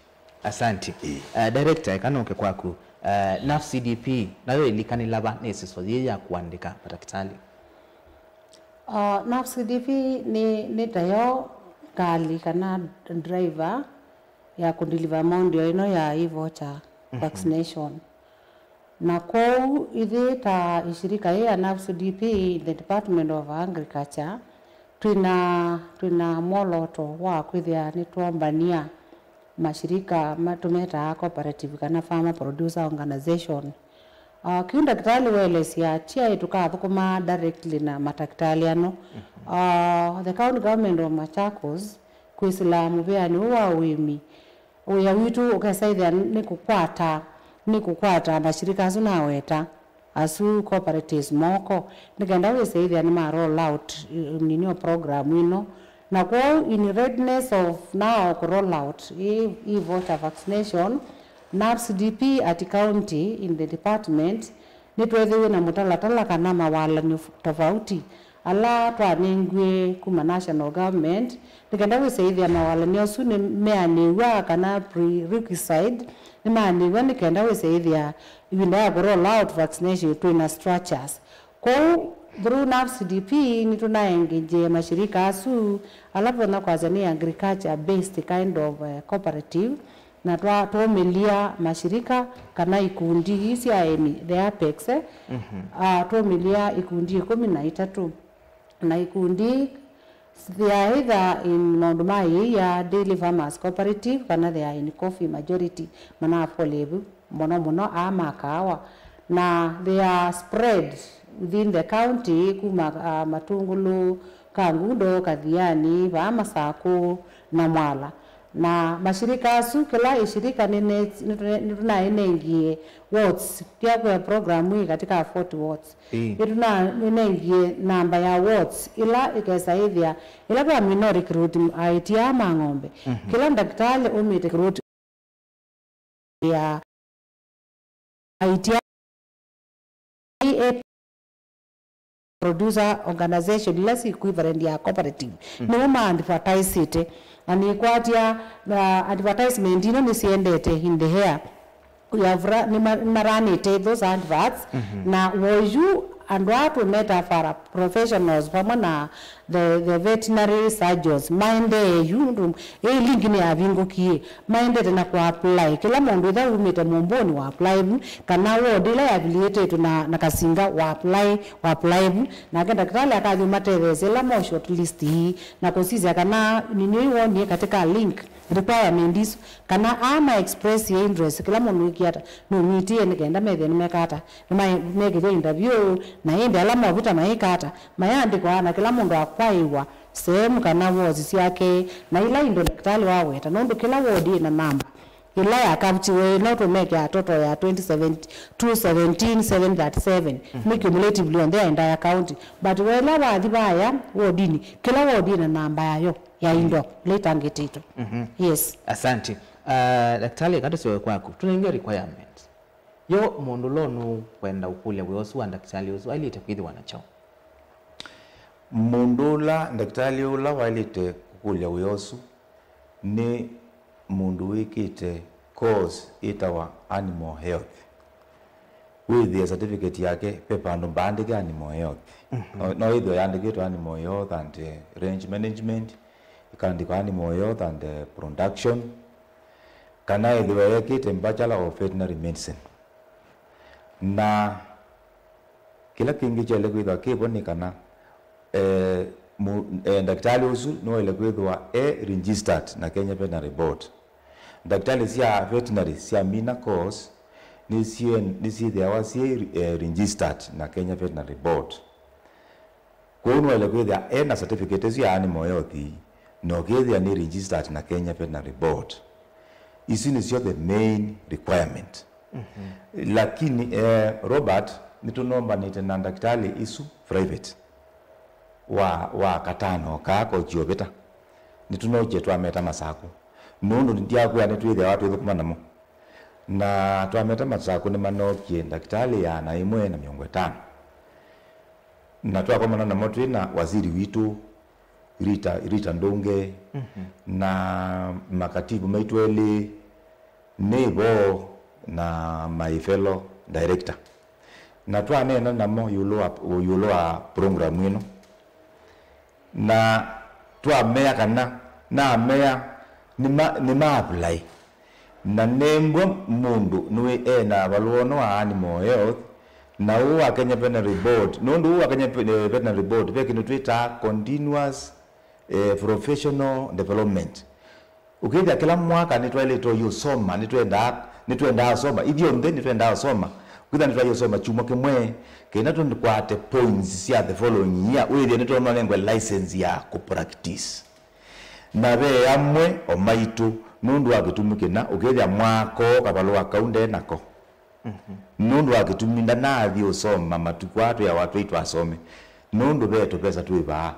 Asante. Ĩĩ. Eh, director, eka nũke kwaku. Eh, NAFCDP nayo ĩlikanĩla va nĩ ĩsĩso yĩĩ ya kũandĩka matakĩtalĩ? Uh, NAFCDP nĩ, nĩ tayo ngalĩ kana driver ya kũdeliver maũndũ ĩno ya e-voucher vaccination. Na kwoou ithyĩ ta ĩshirika yĩĩ ya NAFCDP in the Department of Agriculture, twĩna, twĩna mwolooto wa kwĩthĩa nĩtwombany'a mashirika ma-, tũmetaa cooperative kana farmer producer organization. Ah, kĩu ndakĩtalĩ waelesya, ti aĩ tũkathũkũma directly na matakĩtalĩ ano. Ah, the county government of Machakos, kwĩsĩla mũvĩanĩ ũũ wa ũĩmi, wĩa witũ ũkesa ĩthĩa nĩ kũkwata, nĩ kũkwata mashirika asu naweta, asu cooperatives moko, nĩ kenda wĩse ĩthĩa nĩ ma roll out, eh, nini o program ĩno. Na kwoou, in readiness of now kũ roll out e-, e-voucher vaccination, NAFCDP at county in the department, nĩtweethĩiwe na mũtalatala kana mawalany'o tofauti ala twanengiwe kuma national government, nĩ kenda wĩse ĩthĩa mawalany'o asu nĩ meanĩw'a kana prerequisite nĩ maanĩw'a nĩ kenda wĩse ĩthĩa ĩvinda ya kũ roll out vaccination twĩ na structures. Kwoou, through nafs D P, nĩtũnaengĩie mashirika asu ala vonya kwasya nĩ agriculture based kind of, eh, cooperative, na twa- twaumĩlya mashirika kana ikundi ii sya aĩmi, the apex, eh, ah, twaumĩlya ikundi ĩkũmi na itatũ. Na ikundi, they are either in maũndũ ma ĩia, Daily Farmers Cooperative, kana they are in coffee majority, manafolivu mũno mũno aa ma kaawa, na they are spread within the county kuma, ah, Matungulu, Kangundo, Kathiani, vaa Masakũ na Mwala. Na mashirika asu, kĩla ĩshirika nĩne- nĩtũne- nĩtũnaĩnengie wards, pia kwĩ program ĩ katika forty wards. Ĩĩ. Nĩtũnaĩnengie namba ya wards ĩla ĩkesa ĩthĩa, ĩla twamina recruit aĩti aa ma ng'ombe. Mhm. Kĩla ndakĩtalĩ ũmĩte recruit ya aĩti aa producer organization ila si equivalent ya cooperative, mm, nĩmo ma advertisĩte. Na nĩkwatya, uh, advertisement ino nĩsiendete in the air. We have ra- nĩma- nĩmaranĩte those adverts, mhm, na woyu andũ aa tũmeta para professionals vamwe na the, the veterinary surgeons maendee yu, nũndũ ĩĩ link nĩyavingũkie, maendete na kũapply. Kĩla mũndũ ĩtha umĩte mũmbũnĩ wa apply vu, kana ward ĩla yaviliĩtĩtwe na, na kasinga wa apply, wa apply vu, nake ndakĩtalĩ akathi ũmatetheesya ĩla mo shortlist ii, na kũsisya kana nini ũyu wonie katika link requirement isu, kana aa ma express ya interest, kĩla mũndũ wĩkie ata, nũmĩtie nĩ kenda methĩe nĩmeka ata, nĩmekĩthwa interview, na ĩndĩ ala movita maĩka ata, mayandĩkwa na kĩla mũndũ akwaĩwa sehemu kana wards syake, na ila indo ndakĩtalĩ waweta, nũndũ kĩla ward ĩna namba ĩla yakaptiwe, no tũmekĩa total ya twenty seventeen, two seventeen, seven thirty-seven, mhm, nĩ cumulatively on the entire county. But wela wathi vaya wodini, kĩla ward ĩna namba yayo ya indo ila itangĩtĩtwe. Mhm. Yes. Asante. Uh, Daktari, katũsyoe kwaku. Tũnenge requirement. Yo mũndũ ũla nũkwenda ũkũlya wĩa ũsu wa ndakĩtalĩ ũsu, ailĩte kwĩthĩwa nakyo? Mũndũ ũla, ndakĩtalĩ ũla waĩlĩte kũkũlya wĩa ũsu nĩ mũndũ wĩkĩte course ĩtawa animal health. Wĩthĩe certificate yake ve vandũ mbaandĩke animal health. Mhm. No, no ĩthĩwe yandĩkĩtwe animal health and, eh, range management, ĩkaandĩkwa animal health and, eh, production, kana ĩthĩwe ekĩte Bachelor of Veterinary Medicine. Na kĩla kĩngĩ kyaĩle kwĩthwa kĩvo nĩ kana, eh, mu- eh, ndakĩtalĩ ũsu nĩwaĩle kwĩthwa e registered na Kenya Veterinary Board. Ndakĩtalĩ sya veterinary syamina course nĩsyĩ- nĩsyĩthĩawa syĩ, eh, registered na Kenya Veterinary Board. Kwoou nĩwaĩle kwĩthĩa e na certificate ĩsu ya animal health, na ũkĩthĩa nĩ registered na Kenya Veterinary Board. Isu nĩsyo the main requirement. Mhm. Lakini, eh, Robert, nĩtũnombanĩte na ndakĩtalĩ isu private wa, wa katano kaa kokiovĩta. Nĩtũnokie twameta Masakũ. Nũndũ ndyakwĩa nĩtwĩthĩawa twĩthũkũma namo. Na twameta Masakũ nĩmanokie ndakĩtalĩ ĩana ĩmwe na mĩongo ĩtano. Na twakomana namo twĩ na waziri witũ, Rita, Rita Ndũnge, mhm, na makatibu maitũ elĩ, Nĩvo na my fellow director. Na twaneena namo ĩũlũ wa, ĩũlũ wa program ĩno. Na twamea kana, namea nĩma, nĩma apply. Na nembwa mũndũ nĩwĩ ena valũa ũno wa animal health, na ũũ wa Kenya Veterinary Board, nũndũ ũũ wa Kenya Ve- Veterinary Board ve kĩndũ twĩtaa continuous, eh, professional development. Ũkĩthĩa kĩla mwaka nĩtwaĩlĩte ũyũsoma, nĩtwendaa, nĩtwendaa ũsoma, ithyonthe nĩtwendaa ũsoma. Ũkĩthĩa nĩtwaĩlĩte ũsoma kyumwa kĩmwe, kenda tũkwate points sya the following year, wĩthĩe nĩtwanengwe license ya kũ practice. Na ve amwe o maitũ, nũndũ wa kĩtumi kĩna, ũkĩthĩa mwaka ũũ kavalũa kau nde nako. Mhm. Nũndũ wa kĩtumi ndanaathi ũsoma matukũ aa twĩawa twĩ twasome. Nũndũ ve tũvesa twĩ vaa.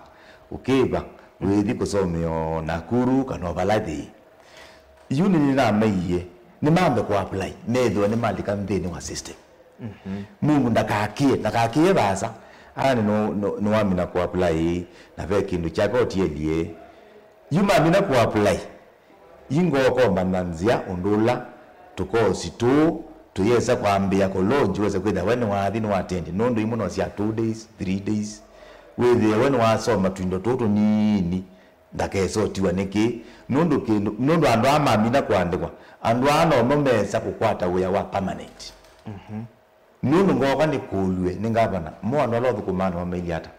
Ũkĩva, wĩthi kũsomea o Nakuru kana o vala thĩ. Yu nĩnĩnameie, nĩmambe kũ apply, methĩwe nĩmalika nthĩnĩ wa system. Mhm. Mũndũ ndakakĩe, ndakakĩe vaasa, Ana nĩ, nĩ, nĩwamina kũapply, na ve kĩndũ kyake ũtielie. Yu mamina kũapply, yu ngookomana nzĩa ũndũ ũla tũkosi tũũ tũyĩsa kwambĩĩa kũlonji, wĩse kwĩthĩa we nĩwathi nĩwatendi, nũndũ imwe no sya two days, three days, wĩthĩe we nĩwasoma twindo tũũ tũnini, ndakesa ũtiwa nĩkĩ, nũndũ kĩndũ, nũndũ andũ aa mamina kũandĩkwa, andũ aa nomo mesa kũkwata wĩa wa permanent. Nũndũ ngooka nĩkũlw'e nĩ ngavana, mo andũ ala ũthũkũmaa namo mailye ata?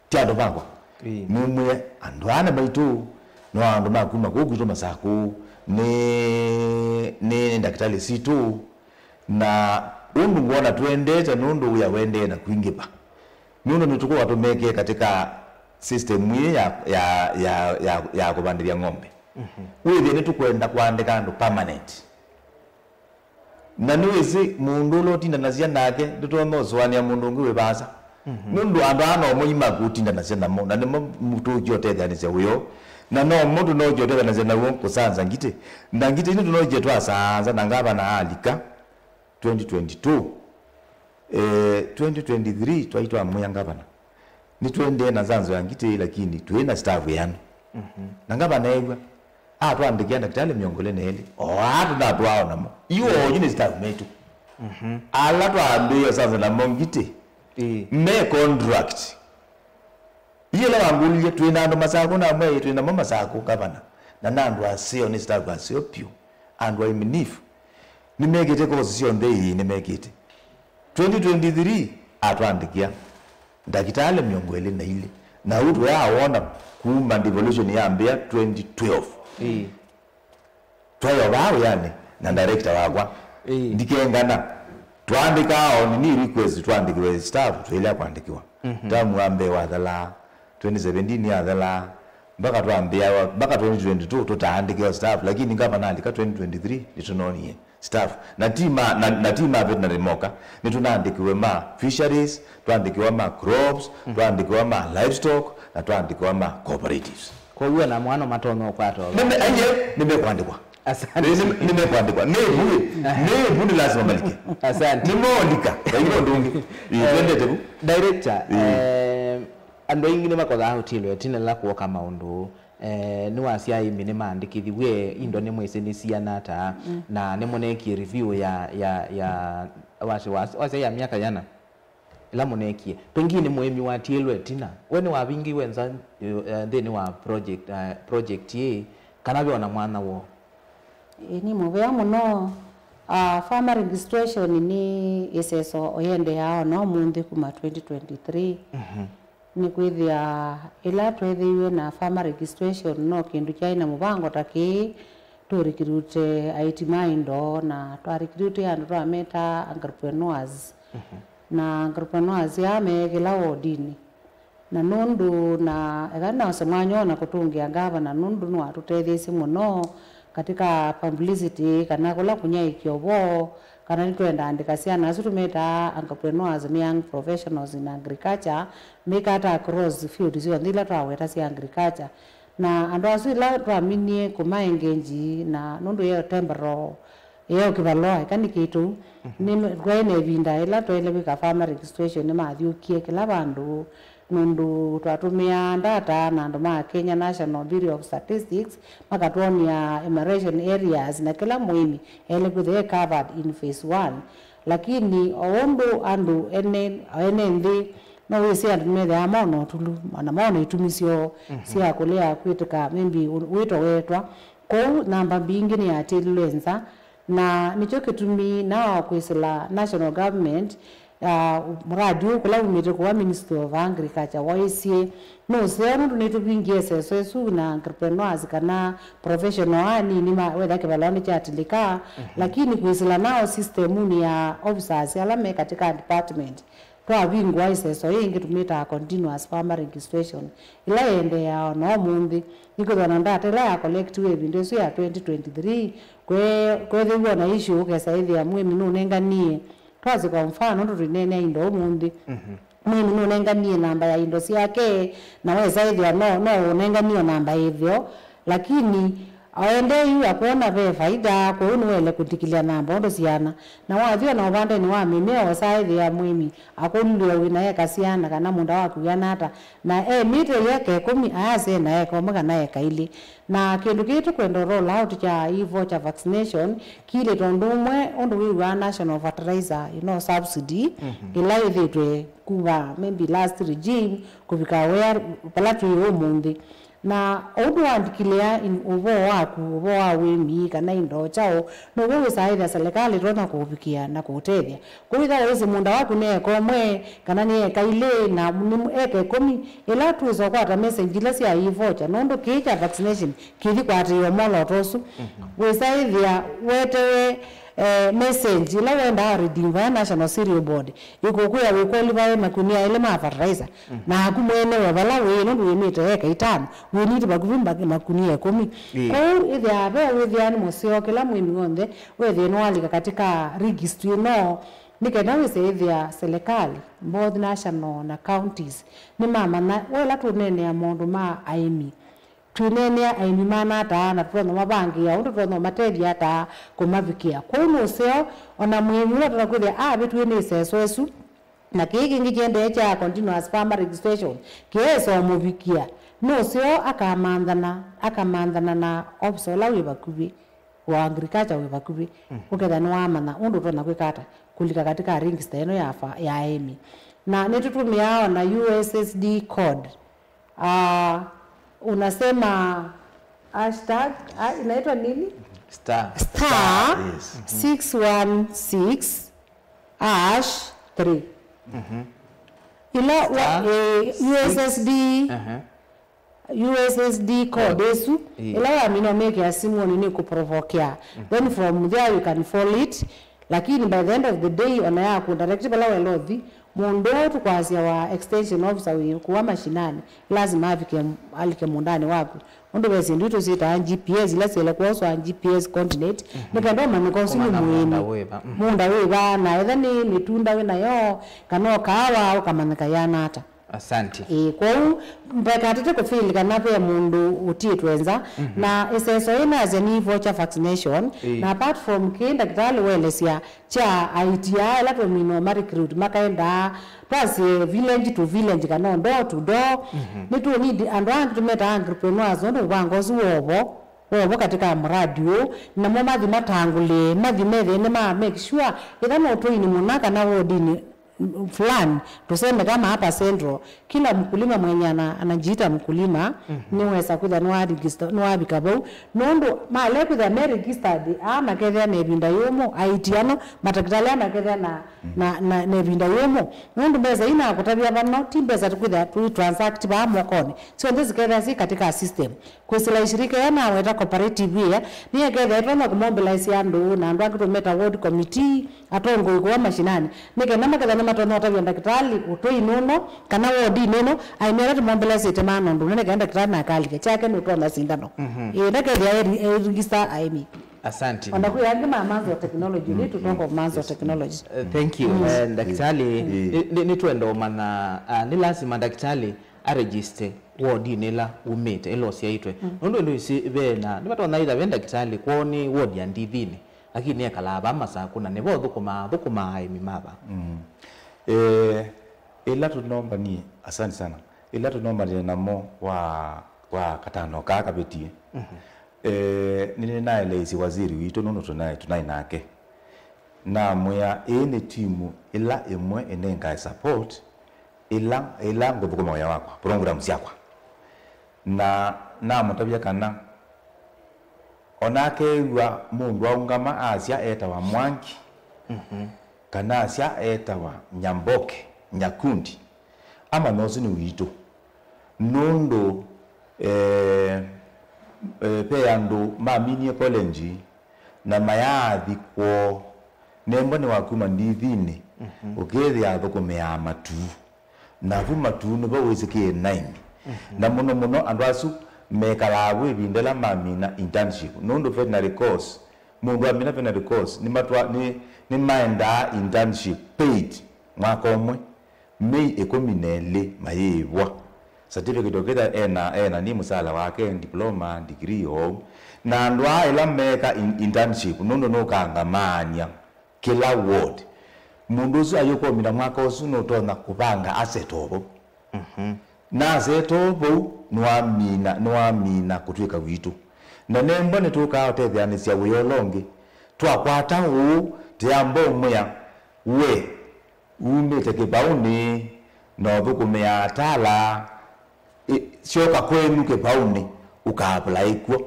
Ti andũ makwa. Ĩĩ. Nĩmwĩe andũ aa nĩ maitũ, no andũ ma kuma kũu kwitũ Masakũ, nĩ, nĩ ndakĩtalĩ sitũ, na ũndũ ngwona tũendete nũndũ wĩa ũendee na kwingĩva. Nũndũ mĩtũkũ watũmĩkie katika system ĩĩ ya, ya, ya, ya, ya kũvandĩthya ng'ombe. Wĩthĩe nĩtũkwenda kũandĩka andũ permanent. Na nĩwĩsĩ mũndũ ũla ũtindanasya nake ndũtonya ũsũanĩa mũndũ ũngĩ wĩ vaasa. Nũndũ andũ aa nomo imaku ũtindanasya namo, na nĩmo tũũkie ũtetheanĩsya wĩoo, na nomo tũnookie ũtetheanĩsya naw'o kũsanza ngitĩ. Na ngitĩ ino tũnookie twasanza na ngavana alika twenty twenty-two. Eh, twenty twenty-three twaĩ twamwĩa ngavana, nĩtũendee na nzanzo ya ngitĩ, lakini twĩ na staff ĩana. Na ngavana eew'a, atwandĩkĩa ndakĩtalĩ mĩongo ĩlĩ na elĩ, o aa tũnatwaa o namo. Yu oyu nĩ staff metũ. Ala twambĩĩe ũsanza namo ngitĩ, Ĩĩ. Me contract. Yu ĩla wangũlilye, twĩ na andũ Masakũ, namwĩa, ĩĩ, twĩ namo Masakũ, ngavana. Na nĩ andũ aseo, nĩ staff aseo pyũ. Andũ aiminifu. Nĩmekĩte kosi syonthe ii, nĩmekĩte. Twenty twenty-three atwandĩkĩa ndakĩtalĩ mĩongo ĩlĩ na ilĩ. Na ũu tũyawona kuma devolution yambĩa twenty twelve. Ĩĩ. Twaĩ o vaa wĩanĩ na director wakwa. Ĩĩ. Ndikengana. Twaandĩkaa o nini request twandĩkĩwe staff, twailea kwandĩkĩwa. Tamu wa mbee wathelaa, twenty seventeen yathelaa, mpaka twambĩawa, mpaka twenty twenty-two tũtaandĩkĩwa staff, lakini ngavana alika twenty twenty-three nĩtũnonie staff. Na ti ma, na, na ti ma veterinary moka, nĩtũnaandĩkiwe ma fisheries, twaandĩkiwa ma crops, twaandĩkiwa ma livestock, na twaandĩkiwa ma cooperatives. Kwoou ona mwana matonya ũkwata ũla. Nĩme-, aiye, nĩmekwandĩkwa. Asante. Nĩ-, nĩ-, nĩmekwandĩkwa. Nĩ vu, nĩ vu nĩ lazima malike. Asante. Nĩmoolika. Vai mũndũ ũngĩ. Ĩĩ, twendete vu. Director, Ĩĩ. eh, andũ aingĩ nĩmakothaa ũtilwe ĩtina la kwoka maũndũ. Eh, nĩwasya aĩmi nĩmaandĩkĩthiw'e, indo nĩmwĩsĩ nĩsiana ata, na nĩmũneekie review ya, ya, ya, wasya, wasya ya myaka yana ĩla mũneekie. Pengine mũĩmi watiĩlwe ĩtina, we nĩwavingiwe nza, eh, nthĩnĩ wa project, eh, project ĩĩ, kana ve ona mwanya woo? Ĩĩ, nĩ mũvea mũno. Ah, farmer registration nĩ ĩseso ũyendeaa ona ũmũnthĩ kuma twenty twenty-three. Nĩkwĩthĩa ĩla tweethĩiwe na farmer registration, no kĩndũ kyaĩ na mũvango ta kĩĩ, tũrikirute aĩti ma indo, na twarikirute andũ twameta entrepreneurs. Na entrepreneurs aa me kĩla wodinĩ. Na nũndũ, na eka nose mwanya ona kũtũngĩa ngavana, nũndũ nĩwatũtetheesye mũno katika publicity, kana kũla kũnyaĩĩkya ũvoo, kana nĩtwenda andĩka syana asu tũmetaa entrepreneurs and young professionals in agriculture, mĩkata across field syonthe ila twaweta sya agriculture. Na andũ asu ila twaminie kũma engage, na nũndũ yeo temporal, yeo kĩvalũa, eka nĩ kĩtũ, nĩ twaĩ na ĩvinda ĩla twaĩle kwĩka farmer registration, nĩmathyũkie kĩla vandũ, nũndũ twatũmĩaa data na andũ ma Kenya National Bureau of Statistics, makatwony'a emergent areas, na kĩla mũĩmi aĩle kwĩthĩwa e covered in phase one. Lakini o ũndũ andũ ene, o ene nthĩ, no wĩsĩ andũ nĩmethĩawa mona ũtulu, ona mona itumi syoo sya kũlea kwĩtĩka maybe wĩto wetwa. Kwoou namba mbingĩ nĩyatĩlilwe nza, na nĩkyo kĩtumi na kwĩsĩla national government, ah, mũradi ũũ kũla umĩte kwa Ministry of Agriculture waisye nũseo, nũndũ nĩtũvingie seso ĩsu na entrepreneurs kana professional anini ma, wetha kĩvalũa nĩkyatilĩka, lakini kwĩsĩla nao system-unĩ ya officers ala me katika department, twavingũa ĩseso yĩngĩ tũmĩtaa continuous farmer registration, ĩla ĩendeeaa o na ũmũnthĩ. Nĩkwĩthĩwa na data ĩla ya collectiwe ĩvinda ĩsu ya twenty twenty-three, kwe-, kweethĩiwe o na issue, ũkesa ĩthĩa mũĩmi nũnenganie, twasye kwa mfano, nũndũ tũineenea indo ũmũnthĩ, mũĩmi nũnenganie namba ya indo syake, na wesa ĩthĩa no, no ũnenganie o namba ĩtheo, lakini Aendee yu akwona ve faida, kwoou nĩwaĩle kũlikĩlya namba ũndũ siana. Na wathi o na ũvandenĩ wa mĩmea, ũsaĩthĩa mũĩmi akũlilw'a wĩ na eka siana kana mũũnda waku wĩana ata, na emĩte eka ĩkũmi, ayasya e na eka ũmwe kana eka ilĩ. Na kĩndũ kĩĩ tũkwenda roll out kya e-voucher vaccination kĩilĩtwe ũndũ ũmwe ũndũ wĩw'aa national fertilizer, you know, subsidy, ĩla ĩthĩtwe kuma maybe last regime kũvika wĩa vala twĩ ũmũnthĩ. Na ũndũ wa ndikilea in ũvoo waku, ũvoo wa wĩmi, kana indo kyaũ, now'o wĩsaĩthya selekalĩ ĩtonya kũũvikĩa na kũũtethya. Kwoou ĩtha waisye mũũnda waku nĩ eka ũmwe, kana nĩ eka ilĩ, na nĩ eka ĩkũmi, ĩla twĩsa ũkwata message ila sya e-voucher, nũndũ kĩĩ kya vaccination kĩthi kwatĩĩwa mwolooto ũsu. Wĩsaĩthya wetewe eh, message ĩla wendaa reading vaya National Cereal Board ĩkũkwĩa wĩkwolivae makunia elĩ ma fertilizer, naku mwene we vala wĩ, nũndũ wĩmĩte eka itano, wĩniti vakuvĩ mba- makunia ĩkũmi. Ĩĩ. Kwoou ĩthĩaa ve wĩthĩani mũseo kĩla mũĩmi w'onthe wĩthĩe nĩwalika katika registry ĩno, nĩ kenda wĩse ĩthĩa selekalĩ, both national na counties, nĩmamanya wela tũneenea maũndũ ma aĩmi. Twĩneenea aĩmi mana ata, na tũtonya ũmavangĩĩa ũndũ tũtonya ũmatethya ata kũmavikĩa. Kwoou nĩ ũseo, o na mũĩmi ũla ũtonya kwĩthĩa avĩtw'e nĩ ĩseso ĩsu, na kĩĩ kĩngĩ kĩendee kya continuous farmer registration, kĩesa ũmũvikĩa, nĩ ũseo akamanthana, akamanthana na ofisa ũla wĩ vakuvĩ wa agriculture wĩ vakuvĩ, ũkethĩa nĩwamanya ũndũ ũtonya kwĩka ata kũlika katika register ĩno ya fa- ya aĩmi. Na nĩtũtũmĩaa o na U S S D code. Ah, unasema hashtag, ah, inaitwa nini? Star. Star Yes. six one six hash three. Ila wa- Star eh, U S S D, Uh-huh. U S S D code ĩsu, Ĩĩ. ila wamina ũmĩkĩa simũnĩ nĩ kũprovokea. Then from there you can follow it. Lakini by the end of the day, ona ya kũ direct vala wela ũthi, mũndũ ũũ tũkwasya wa extension officer wĩ kuwa mashinani, lazima avike, alike mũũndanĩ waku. Ũndũ ve syĩndũ itũ syĩtaa G P S, ila syĩle kuoswa G P S coordinate, nĩ kenda ũmanyĩka ũsu nĩ Kũmanya mũĩmi. Mũũnda wĩ va. Mhm. Mũũnda wĩ va, na etha nĩ mĩtunda wĩ nayo, kana o kaawa, ũkamanyĩka yana ata. Asante. Ĩĩ, kwoou mbekatate kũfeel kana ve mũndũ ũtiĩtwe nza, na ĩseso ĩnasya nĩ voucher vaccination, Ĩĩ. na apart from kĩ ndakĩtalĩ welesya kya aitia ĩla tũmina ma recruit makaendaa twasye village to village kana door to door, nĩtũnidi andũ aa tũmetaa entrepreneurs, ũndũ mũvango ũsu wovo, wovo katika muradi ũũ, namo mathi matangũlĩe, mathi methĩe nĩma make sure ĩtha no tũini mũna kana wodini fulani, tuseme kama hapa Central, kila mkulima mwenye ana- anajiita mkulima, nĩwesa kwĩthĩa nĩwa register, nĩwavika vau. Nũndũ male kwĩthĩa me registered, aa makethĩa na ĩvinda yũmũ, aiti ano, matakĩtalĩ aa makethĩa na, na, na, na ĩvinda yũmũ. Nũndũ mbesa ii nakũtavya vano, ti mbesa tũkwĩthĩa tũ transact vaa mokonĩ. Syonthe sikethĩa si katika system. Kwĩsĩla ishirika ĩya naweta cooperative ĩya, nĩyekethĩa ĩtonya kũmobilize andũ na andũ angĩ tũmeta ward committee, atongoi kũwa mashinani, nĩ kenda makethĩa nĩmatonya ũtavya ndakĩtalĩ ũtũinĩ ũno kana wodinĩ ĩno, aĩmĩ ala tũmombelesĩte mana ũndũ ũnene, kenda ndakĩtalĩ nakalike kyake nũtonya sindano. Ĩĩ, ndakethĩa eri- erigista aĩmĩ. Asante. Ona kwĩ angĩ ma Manzo Technology, nĩ tũtoko Manzo Technology. Eh, thank you. Eh, ndakĩtalĩ, nĩ- nĩ- nĩtwenda ũmanya, ah, nĩ lasima ndakĩtalĩ aregiste wodinĩ ĩla umĩte, ĩla ũsyaĩtwe. Nũndũ ĩndũ isi ve na, nĩmatonya ĩtha ve ndakĩtalĩ kwoo nĩ wodi ya Ndithinĩ, lakini ekalaa vaa Masakũ, na nĩvo ũthũkũmaa, thũkũmaa aĩmi ma vaa. Mm. Eh, ĩla tũnombanie, asante sana. Ĩla tũnombanile namo wa, wa katano kaa kavĩtie. Eh, nĩnĩnaeleisye waziri witũ nũndũ tũnaĩ, tũnaĩ nake. Namwĩa, ĩĩ nĩ timu ĩla ĩmwe ĩnengae support ĩla, ĩla ngũthũkũma wĩa wakwa, program syakwa. Na namũtavya kana ona akeew'a mũndũ aũngama asya etawa Mwangi, kana asya etawa Nyamboke, Nyakundi, amanya ũsu nĩ witũ. Nũndũ, eh, eh, ve andũ maminie college na mayaathi kwoo, nembwa nĩ wa kuma Ndithinĩ, ũkethĩa athũkũmĩaa Matuu. Na vu Matuu nĩvo wĩsĩkĩe naini. Na mũno mũno andũ asu mekalaa vu ĩvinda ĩla mamina internship. Nũndũ veterinary course, mũndũ amina veterinary course, nĩmatwa-, nĩ, nĩmaendaa internship paid mwaka ũmwe. Mei ĩkũmi na ĩlĩ mayĩĩvwa. Certificate ũkĩtha ena, ena nĩ mũsala wake, diploma, degree, ou. Na andũ aa ĩla meeka in-, internship, nũndũ nũkangamaany'a kĩla ward. Mũndũ ũsu ayũkomina mwaka ũsu nũtonya kũvanga aseto vau. Mhm. Na aseto vau, nĩwamina, nĩwamina kũtw'ĩka witũ. Na nembwa nĩtũkaa ũtetheanĩsya wĩa ũla ũngĩ. Twakwata ũũ, tĩamba ũmwĩa, we, umĩte kĩvaũnĩ, na ũthũkũmĩaa Tala, ĩ, syoka kwenyu kĩvaũnĩ, ũka apply kw'o.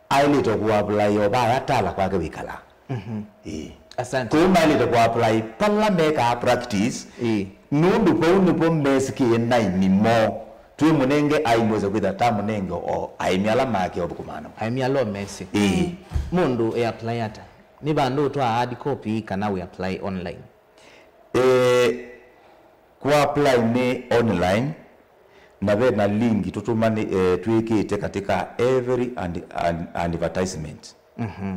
Aĩlĩte kũapply o vaya Tala kwake wĩkalaa. Mhm. Ĩĩ. Asante. Kũu maĩlĩte kũapply pala mekaa practice, ĩĩ, nũndũ vau nĩvo mesĩkĩe na aĩmi moo. Twĩmũnenge aĩmi wĩse kwĩtha tamũnenge o aĩmi ala make ũthũkũmaa namo. Aĩmi ala mesĩ. Ĩĩ. Mũndũ e apply ata? Nĩ vandũ ũtwaa hard copy kana we apply online? Eh, kũapply nĩ online, na ve na link tũtũmani, eh, twĩkĩte katika every and, and, advertisement. Mhm.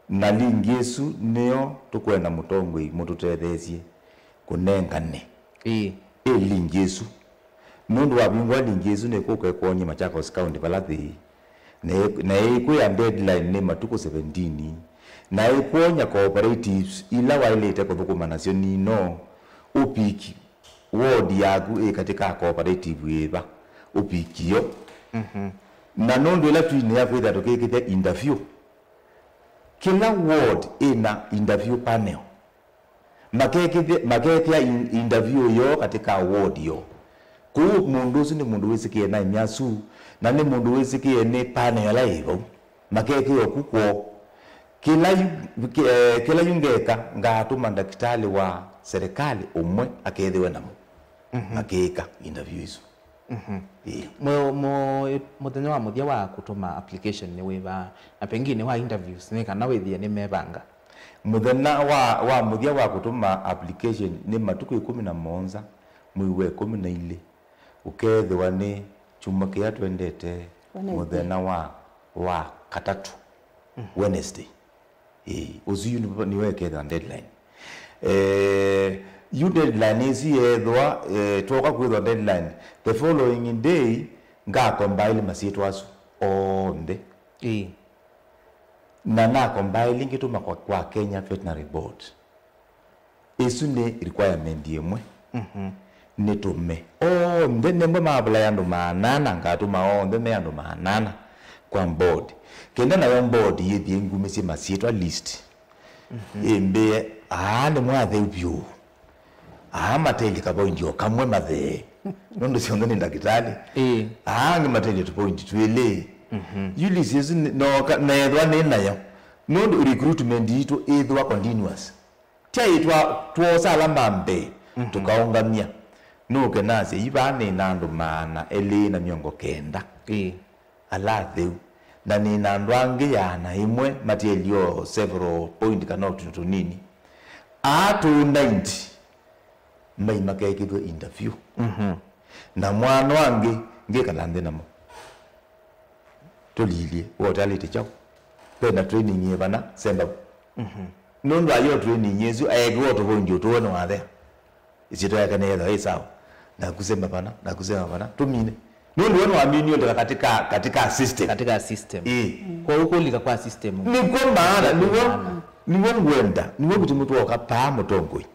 Na link ĩsu nĩyo tũkwenda mũtongoi mũtũtetheesye kũnengane. Ĩĩ. Ĩ link ĩsu. Nũndũ wavingũa link ĩsu nĩkũka ĩkwony'a Machakos County vala thĩĩ. Na ĩ-, na ĩkwĩa deadline nĩ matukũ seventeen. Na ĩkwony'a cooperatives ila waĩlĩte kũthũkũma nasyo nino, ũpiki ward yaku ĩ katĩ ka cooperative yĩva, ũpiki yo. Mhm. Na nũndũ ĩla twinĩa kwĩthĩa tũkĩkĩthya interview, kĩla ward ĩna interview panel. Makekĩthya-, makekĩa in-, interview yoo katĩ ka ward yoo. Kũu mũndũ ũsu nĩ mũndũ wĩsĩkĩe na aĩmi asu, na nĩ mũndũ wĩsĩkĩe nĩ panel ĩla yĩ vau. Makekĩa ũku kwoo. Kĩla yu, kĩ-, eh, kĩla yu ngeka, ngatũma ndakĩtalĩ wa serikali ũmwe akethĩwe namo. Mhm. Makĩĩka interview isu. Mhm. Ĩĩ. Mũ-, mũ-, mũthenya wa mũthya wa kũtũma application nĩ wĩva, na pengine wa interviews nĩ kana wĩthĩe nĩ mevanga? Mũthenya wa, wa mũthya wa kũtũma application nĩ matukũ ĩkũmi na mũonza mwei wa ĩkũmi na ilĩ, ũkethĩwa nĩ kyumwa kĩya twendete, Wednesday, mũthenya wa, wa katatũ, mhm, Wednesday. Ĩĩ, ũsu yu nĩwe, nĩwe ĩkethwa deadline. Eh, yu deadline ĩsu yeethwa, eh, twoka kwĩthwa deadline, the following day, ngakombaili masyĩtwa asu onthe. Ĩĩ. Na nakombaili ngĩtũma kwa, kwa Kenya Veterinary Board. Ĩsu nĩ requirement ĩmwe. Mhm. Nĩtũme onthe, nembwa maapulai andũ maana ana, ngatũma onthe me andũ maana ana kwa board. Kenda nayo board yĩthie ngumĩsye masyĩtwa list. Mhm. Ĩmbĩe, aa nĩmo atheu vyũ. Aa matelye kavoindi o kamwe mathee. Nũndũ syonthe nĩ ndakĩtalĩ. Ĩĩ. Aa angĩ matelye tũpoindi twĩlĩ. Mhm. Yu list ĩsu nĩ-, noka, neethwa nĩ nayo. Nũndũ recruitment yitũ ĩthwa continuous. Tyaĩ twa-, twoosa ala ma mbee, mhm, tũkaũngamya. Nũke nasya, yu vaa nĩ na andũ maana elĩ na mĩongo kenda, ĩĩ, ala atheu, na nĩ na andũ angĩ ĩana ĩmwe matielio several point kana ũtũi tũnini. Aa tũ ninety mai makekĩthw'e interview. Mhm. Na mwana angĩ ngĩkala nthĩ namo. Tũlilye, we ũtalĩte kyaũ? Ve na training yĩvana, semba. Mhm. Nũndũ ayo training ĩsu, aekĩwa tũvondi ũtũwe nĩwathea. Ĩsyĩtwa yake nĩyethwa ĩ sawa. Naku semba vana, naku semba vana, tũmine. Nũndũ we nĩwaminie ũndeka katika, katika system. Katika system. Ĩĩ. Mm. Kwa ũkũlika kwa system. Nĩkw'o maana, nĩw'o, maana, nĩw'o ngwenda, nĩw'o kĩtumi twoka paa mũtongoi.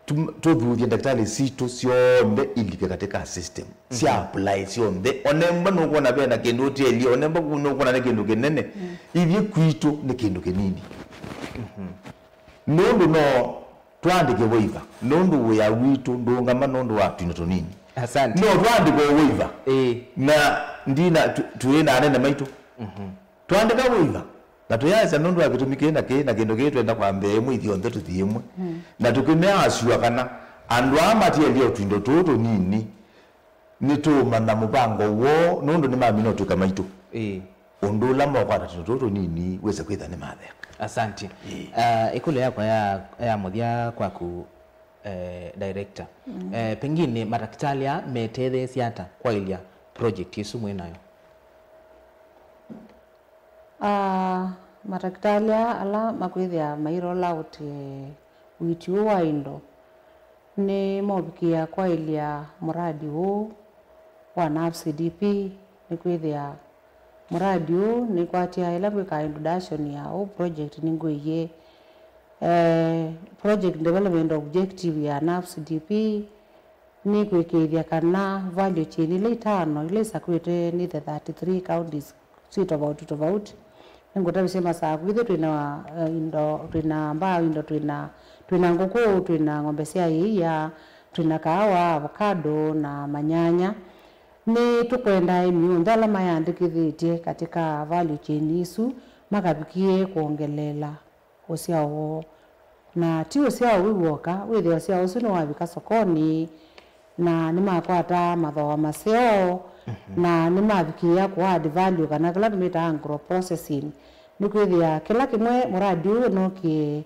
Tũ-, tũthuthye ndakĩtalĩ sitũ syonthe ilike katika system, mhm, sya apply syonthe. Onemba nũkwona vena kĩndũ ũtelie, onemba kũ nũkwona nĩ kĩndũ kĩnene, mm, ithyĩ kwitũ nĩ kĩndũ kĩnini. Mhm. Nũndũ no twandĩke waiver, nũndũ wĩa witũ ndũngama nũndũ wa tũindo tũnini. Asante. No twandĩke waiver. Ĩĩ. Na ndina tu-, twĩ na anene maitũ. Mhm. Twandĩka waiver, na tũyaĩsa nũndũ wa kĩtumi kĩĩ na kĩĩ na kĩndũ kĩĩ twenda kwambĩa ĩmwe ithyonthe tũthi ĩmwe. Mm. Na tũkĩmea asua kana andũ aa matielye o tũindo tũũ tũnini nĩtũũmanya mũvango woo nũndũ nĩmamina ũtw'ĩka maitũ. Ĩĩ. Ũndũ ũla mokwata tũindo tũũ tũnini wĩse kwĩtha nĩmathea. Asante. Ĩĩ. Ah, ĩkũlyo yakwa ya, ya mũthya kwaku, eh, director. Mm. Eh, pengine matakĩtalĩ aa metetheesya ata kwaĩlya project ĩsu mwĩ nayo? Aa, matakĩtalĩ aa ala makwĩthĩa mai roll out, eh, ũiiti ũũ wa indo, nĩmovikĩĩa kwaĩlya mũradi ũũ wa NAFS D P, nĩkwĩthĩa mũradi ũũ nĩkwatya ĩla ngwĩka introduction ya ũũ project nĩngwĩie, eh, project development objective ya NAFS D P nĩ kũĩkĩĩthya kana value chain ila itano ila isakwĩte nĩ the thirty-three counties syĩ tofauti tofauti. Nĩngũtavĩsye Masaku, ithyĩ twĩna, eh, indo, twĩna mbao, indo, twĩna, twĩna ngũkũ, twĩna ng'ombe sya ĩia, twĩna kaawa, avocado na manyanya. Nĩtũkwenda aĩmi onthe ala mayandĩkĩthĩtye katika value chain isu makavikie kwongeleela ũsyao woo. Na ti ũsyao wĩu w'oka, wĩthĩa ũsyao ũsu nĩwavika sokonĩ, na nĩmakwata mathooa maseo, na nĩmavikĩĩa kũ add value, kana kĩla tũmĩtaa agro processing. Nĩkwĩthĩa kĩla kĩmwe mũradi ũyũ ũnokie,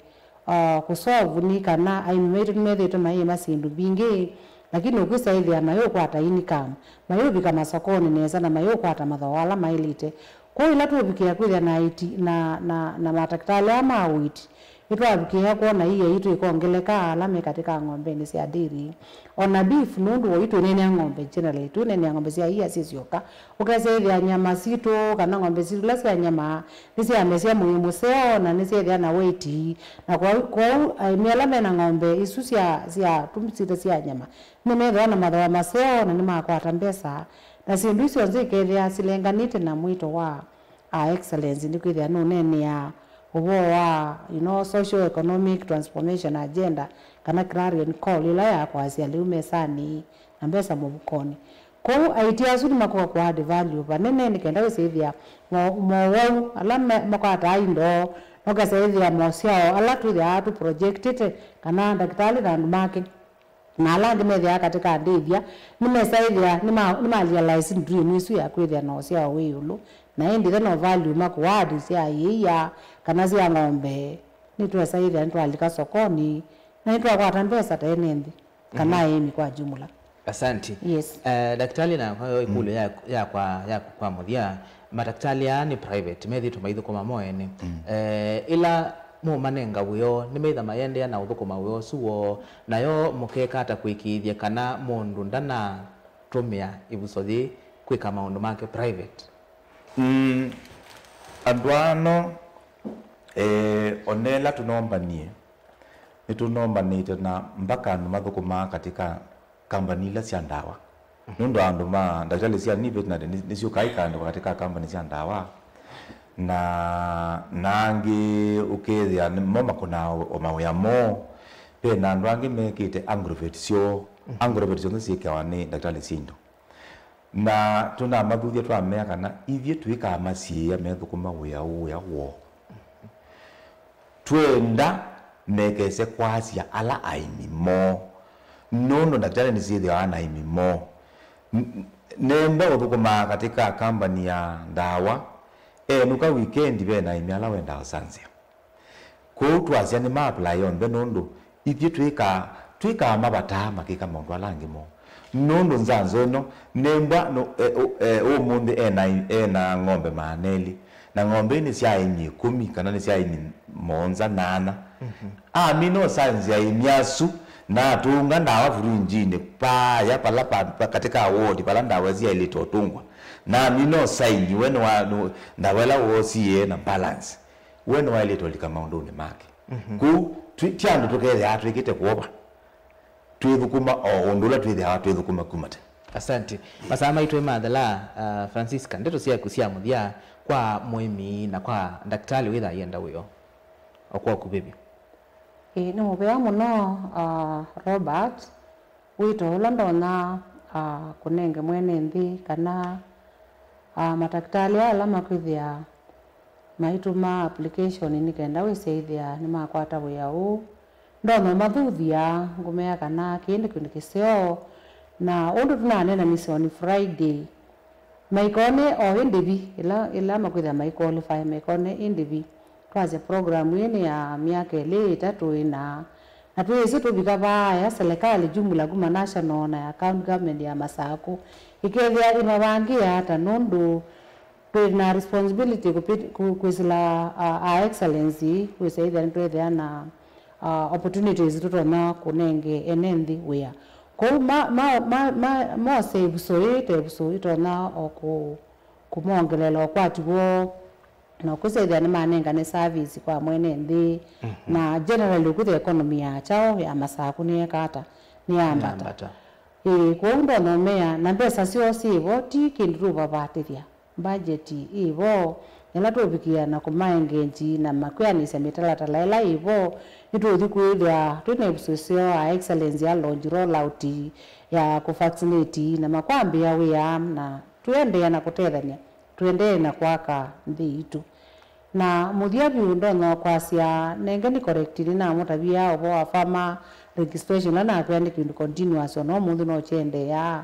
uh, kũsolve nĩ kana aĩmi maitũ nĩmethĩĩtwe mayĩma syĩndũ mbingĩ, lakini ũkwĩsa ĩthĩa mayũkwata income, mayũvika masokonĩ nesa, na mayũkwata mathooa ala maĩlĩte. Kwoou ĩla tũũvikĩa kwĩthĩa na aiti, na, na, na matakĩtalĩ aa ma ũiiti, nĩtwavikĩĩa kwona iia yitũ ĩkongeleka ala me katĩ ka ng'ombenĩ sya dairy. O na beef, nũndũ wa ũiiti tũineenea ng'ombe generally, tũineenea ng'ombe sya iia syĩ syoka. Ũkesa ĩthĩa nyama sitũ kana ng'ombe sitũ ila sya nyama nĩsyamesya mwĩĩ mũseo na nĩsyethĩa na weight. Na kwoou, kwoou aĩmi ala mena ng'ombe isu sya, sya tũmsita sya nyama, nĩmethĩwa na mathooa maseo na nĩmakwata mbesa, na syĩndũ isu syonthe ikethĩa silenganĩte na mwĩto wa Our Excellency, nĩkwĩthĩa nũneeneaa ũvoo wa, you know, social economic transformation agenda, kana clarion call ĩla ya kwasya lĩu mesanĩ na mbesa mũvukonĩ. Kwoou aiti asu nĩmakoka kũ add value vanene nĩ kenda wĩsĩthĩa mo-, mowau ala me-, makwataa indo, nokesaĩthĩa mosyao ala twĩthĩaa tũ projectĩte kana ndakĩtalĩ na andũ make na ala angĩ methĩawa katĩ ka ndĩthya, nĩmesaĩthĩa, nĩma-, nĩma realize dream ĩsu ya kwĩthĩa na ũsyao wĩ ĩũlũ, na ĩndĩ the no value makũadi sya ĩia kana sya ng'ombe, nĩtwesaĩthĩa nĩtwalika sokonĩ, na nĩtwakwata mbesa ta ene nthĩ, kana aĩmi kwa jumla. Asanti. Yes. Eh, Daktari, na kwa hiyo ĩkũlyo ya, ya kwa, ya kwa mũthya, matakĩtalĩ aa nĩ private, methĩĩtwe maithũkũma mo ene. Eh, ĩla mũũmanenga wĩoo, nĩmeĩtha mayĩendeea na ũthũkũma wĩoo ũsu woo, nayo mũkeka ata kũĩkĩĩthya kana mũndũ ndanatũmĩa ĩvuso yĩĩ kwĩka maũndũ make private? Mm, andũ ano, eh, onela tũnombanie, nĩtũnombanĩte na mpaka andũ mathũkũmaa katika kambani ila sya ndawa. Nũndũ andũ ma ndakĩtalĩ sya veterinary nĩ-, nĩsyũkaa ikaandĩkwa katika kambani sya ndawa. Na, na angĩ ũkethĩa nĩ mo makũnaa o, o mawĩa moo. Ve na andũ angĩ mekĩte agrovet syoo. Agrovet syonthe syĩkawa nĩ ndakĩtalĩ sya indo. Na tũnamathũthya twamea kana ithyĩ tũikaa masiĩĩa methũkũma wĩa ũũ wĩa woo. Twenda mekese kwasya ala aĩmi moo, nũndũ ndakĩtalĩ nĩsyĩthĩawa na aĩmi moo. N-, nenda ũthũkũmaa katika kambani ya ndawa, enũka wikendi ve na aĩmi ala wendaa ũsanzĩa. Kwoou twasya nĩma apply onthe nũndũ ithyĩ twĩkaa, twĩkaa mavataa makĩka maũndũ ala angĩ moo. Nũndũ nzanzo ĩno, nembwa nũ-, e, ũ-, e, ũmũnthĩ ena, ena ng'ombe maana elĩ, na ng'ombe ii nĩ sya aĩmi ĩkũmi kana nĩ sya aĩmi mũonza na ana. Amina ũsanzĩa aĩmi asu, na atũnga ndawa vurinjinĩ paaya pala pa, pa, katĩ ka wodi pala ndawa syaĩlĩte ũtũngwa. Na amina ũsaini we nĩwa, nĩ, ndawa ĩla woosie na balance. We nĩwaĩlĩte ũlika maũndũnĩ make. Kũu, twĩ, ti andũ tũkethĩawa twĩkĩte kũova. Twĩthũkũma o ũndũ ũla twĩthĩawa twĩthũkũma kuma tene. Asante. Masaa maitũ nĩmathela, uh, Francisca, ndeto syaku sya mũthya kwa mũĩmi na kwa ndakĩtalĩ wĩthaa yenda wĩoo. O kwa ũkuvĩ vyũ. Ĩĩ, nĩ mũvea mũno, uh, Robert. Wĩto ũla ndonya, ah, kũnenge mwene nthĩ kana, ah, matakĩtalĩ ala makwĩthĩa maitũma application nĩ kenda wĩsyaĩthĩa nĩmakwata wĩa ũũ. Ndonya ũmathuthya, ngũmea kana kĩĩ nĩ kĩndũ kĩseo, na ũndũ tũnaneenanisye on Friday, maikone o ĩndĩvi, ĩla, ĩla makwĩthĩa mai qualify, maikone ĩndĩvi. Twasya program ĩĩ nĩ ya myaka ĩlĩ ĩtatũ ĩna, na twĩsĩ tũvika vaaya, serikali jumla kuma national na ya county government ya Masaku ĩkethĩa ĩmavangĩĩa ata, nũndũ twĩ na responsibility kũpit-, kũ-, kwĩsĩla, uh, Our Excellency kwĩsĩla ĩthĩa nĩtwethĩa na, uh, opportunities tũtonya kũnenge ene nthĩ wĩa. Kwoou ma, ma, ma, ma, mose ĩvuso yĩĩ ta ĩvuso ĩtonya o kũ, kũmongelela ũkwati woo, na ũkũsethĩa nĩmanengane service kwa mwene nthĩ, na generally ũkwĩthĩa economy ya kyaũ ya Masaku nĩyeka ata? Nĩyambata. Nĩyambata. Ĩĩ, kwoou ndonya ũmea, na mbesa syoo syĩ vo, ti kĩndũ tũvavatĩthya. Mbajeti ĩ vo, ĩla tũũvikĩa na kũmaengage na makwĩanĩsya mĩtalatala ĩla ĩ vo, nĩtũũthi kwĩthĩwa twĩ na ĩvuso ĩseo, Her Excellency a launch rollout ya kũ vaccinate na makwambĩĩa wĩa, na tũendeea na kũtethany'a, tũendee na kwaka nthĩ yitũ. Na mũthya vyũ, ndonya kwasya, nenge nĩ correct, nĩnamũtavya ũvoo wa farmer registration, ĩla nakwĩa nĩ kĩndũ continuous, ona ũmũnthĩ no kyendeeaa.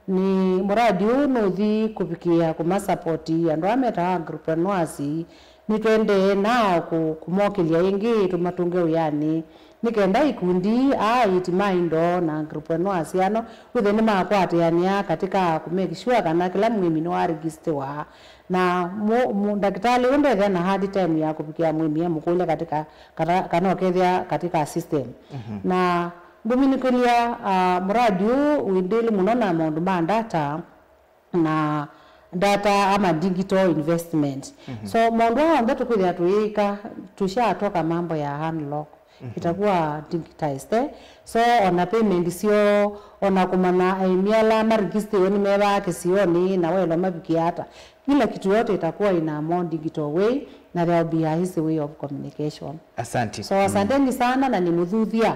Nĩ mũradi ũũ nũthi kũvikĩĩa kũmasupport andũ aa metawa entrepreneurs, nĩtwendee nao kũ-, kũmokĩlya ĩngĩ tũmatũnge wĩanĩ, nĩ kenda ikundi aa aĩti ma indo na entrepreneurs ano wĩthĩe nĩmakwatĩanĩa katika kũ make sure kana kĩla mũĩmi nĩwaregistiwa. Na mu-, mu-, ndakĩtalĩ ũũ ndethĩa na hard time ya kũvikĩa mũĩmi emũkũlya katika, kata, kana ũkethĩa katika system. Na ngũminũkĩlya, ah, mũradi ũũ wĩ ndĩlĩ mũno na maũndũ ma data, na data ama digital investment. So maũndũ aa onthe tũkwĩthĩa tũyĩka, tũshatwaka mambo ya analog, itakuwa digitized, eh? So ona payment syoo, ona kũmanya aĩmi ala maregistiwe nĩmevaa kĩsionĩ na waĩlwa mavikie ata, kila kitu yote itakuwa in a more digital way, na there will be a easy way of communication. Asante. So asanteni sana, na nĩmũthuthya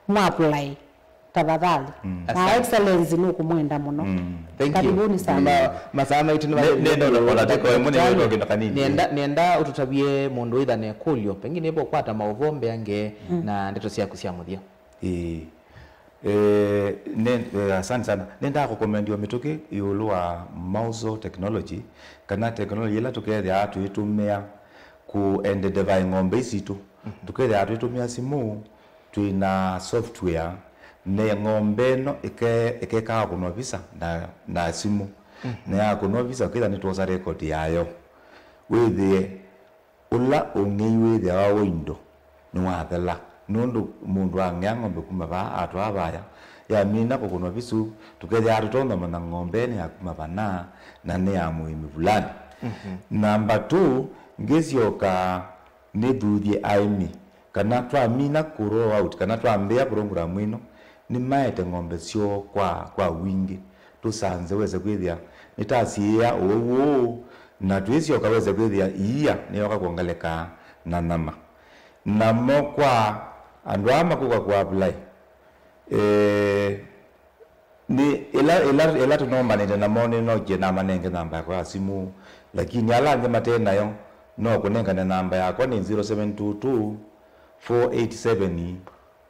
mwa apply. Tafadhali. Na Asante. Excellency nũkũmwenda mũno. Thank you. Karibuni sana. Ma-, masaa maitũ nĩma-, nenda ona, ona ndakĩka ĩmwe nĩwenda kĩndũ kanini. Nenda, nenda ũtũtavye mũndũ wĩtha na ĩkũlyo, pengine ĩvo ũkwata maũvoo mbeange na ndeto syaku sya mũthya. Ĩĩ. Eh, ne-, eh, asante sana. Nendaa kũkomendiwa mĩtũkĩ ĩũlũ wa Mauzo Technology, kana technology ĩla tũkethĩaa tũitũmĩa kũ identify ng'ombe ici sitũ. Tũkethĩaa tũitũmĩa simũ, twĩ na software, ne ng'ombe ĩno ĩke-, ĩkekaa kũnwa visa na, na simũ. Na yakũnwa visa, ũkĩtha nĩtwosa record yayo. Wĩthĩe ũla ũng'ei wĩthĩawa wa indo nĩwathela, nũndũ mũndũ ang'ea ng'ombe kuma vaa atwaa vaya, yamina kũkũnwa visu, tũkethĩaa tũtonya manya ng'ombe nĩ ya kuma vana na nĩ ya mũĩmi vulani. Namba two, ngĩsyoka nĩthuthye aĩmi, kana twamina kũ roll out, kana twambĩĩa program ĩno, nĩmaete ng'ombe syoo kwa, kwa wingĩ. Tũsanze wese kwĩthĩa nĩtasiĩĩa ũwau ũũ, na twĩsyoka wese kwĩthĩa iia nĩyoka kwongeleka na nyama. Namo kwa andũ aa makũka kũ apply, eh, Nĩ ĩla, ĩla, ĩla tũnombanĩte namo nĩnokie namanenge namba yakwa ya simũ, lakini ala angĩ mate nayo, no kũnengane namba yakwa nĩ zero seven two two, four eight seven,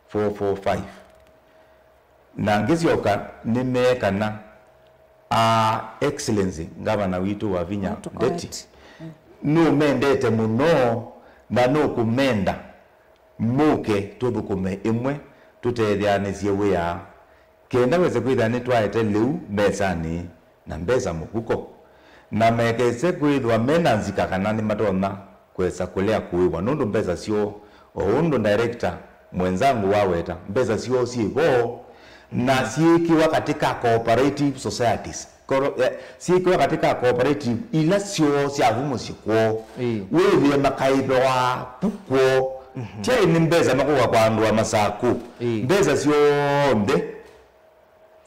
four four five. Na ngĩsyoka nĩmee kana, a, Excellency Ngavana witũ Wavinya Ndeti nũmendete mũno na nũkũmenda mũke tũthũkũme ĩmwe tũtetheanĩsye wĩa. Kenda wese kwĩthĩa nĩtwaete lĩu mesanĩ na mbesa mũvuko, na mekese kwĩthĩwa me na nzika kana nĩmatonya kwesa kũlea kũĩwa, nũndũ mbesa syoo, o ũndũ director mwenzangu waweta, mbesa syoo syĩ vo na syĩkĩwa katika cooperative societies. Koro-, eh, syĩkĩwa katika cooperative ila syoo sya vu mũsyĩ kwoo. Ĩĩ. Wĩthĩe makaĩthwa vu kwoo. Tyaĩ nĩ mbesa makũka kwa andũ a Masakũ. Ĩĩ. Mbesa syonthe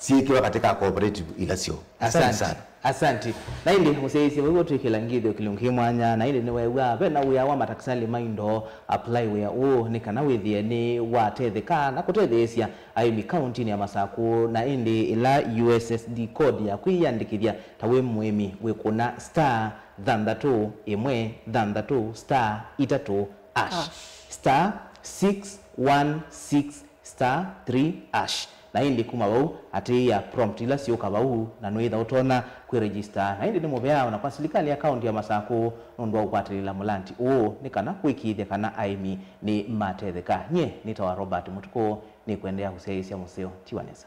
syĩkĩwa katika cooperative ila syoo. Asante sana. Asante. Na ĩndĩ mũsyaĩĩsya wĩw'a twĩkĩla ngĩthyo kĩlungu kĩ mwanya, na ĩndĩ nĩweew'a ve na wĩa wa matakisali ma indo apply wĩa ũũ nĩ kana wĩthĩe nĩ watetheka na kũtetheesya aĩmi kaũntinĩ ya Masakũ, na ĩndĩ ĩla U S S D code ya kwĩyĩandĩkĩthya ta wĩ mũĩmi wĩkũna star thanthatũ ĩmwe thanthatũ star itatũ hash, star six one six star three hash. Na ĩndĩ kuma vau, atĩĩa prompt ila syũka vau, na nũĩtha ũtonya kwĩ register. Na ĩndĩ nĩ mũvea ona kwa silikalĩ ya kaũnti ya Masakũ nũndũ wa ũkwatĩlĩla mũlanti ũũ, nĩ kana kũĩkĩĩthya kana aĩmi nĩ matetheka. Nyie nĩtawa Robert Mũtukũ, nĩkũendeea kũsyaĩĩsya mũseo. Tiwa nesa.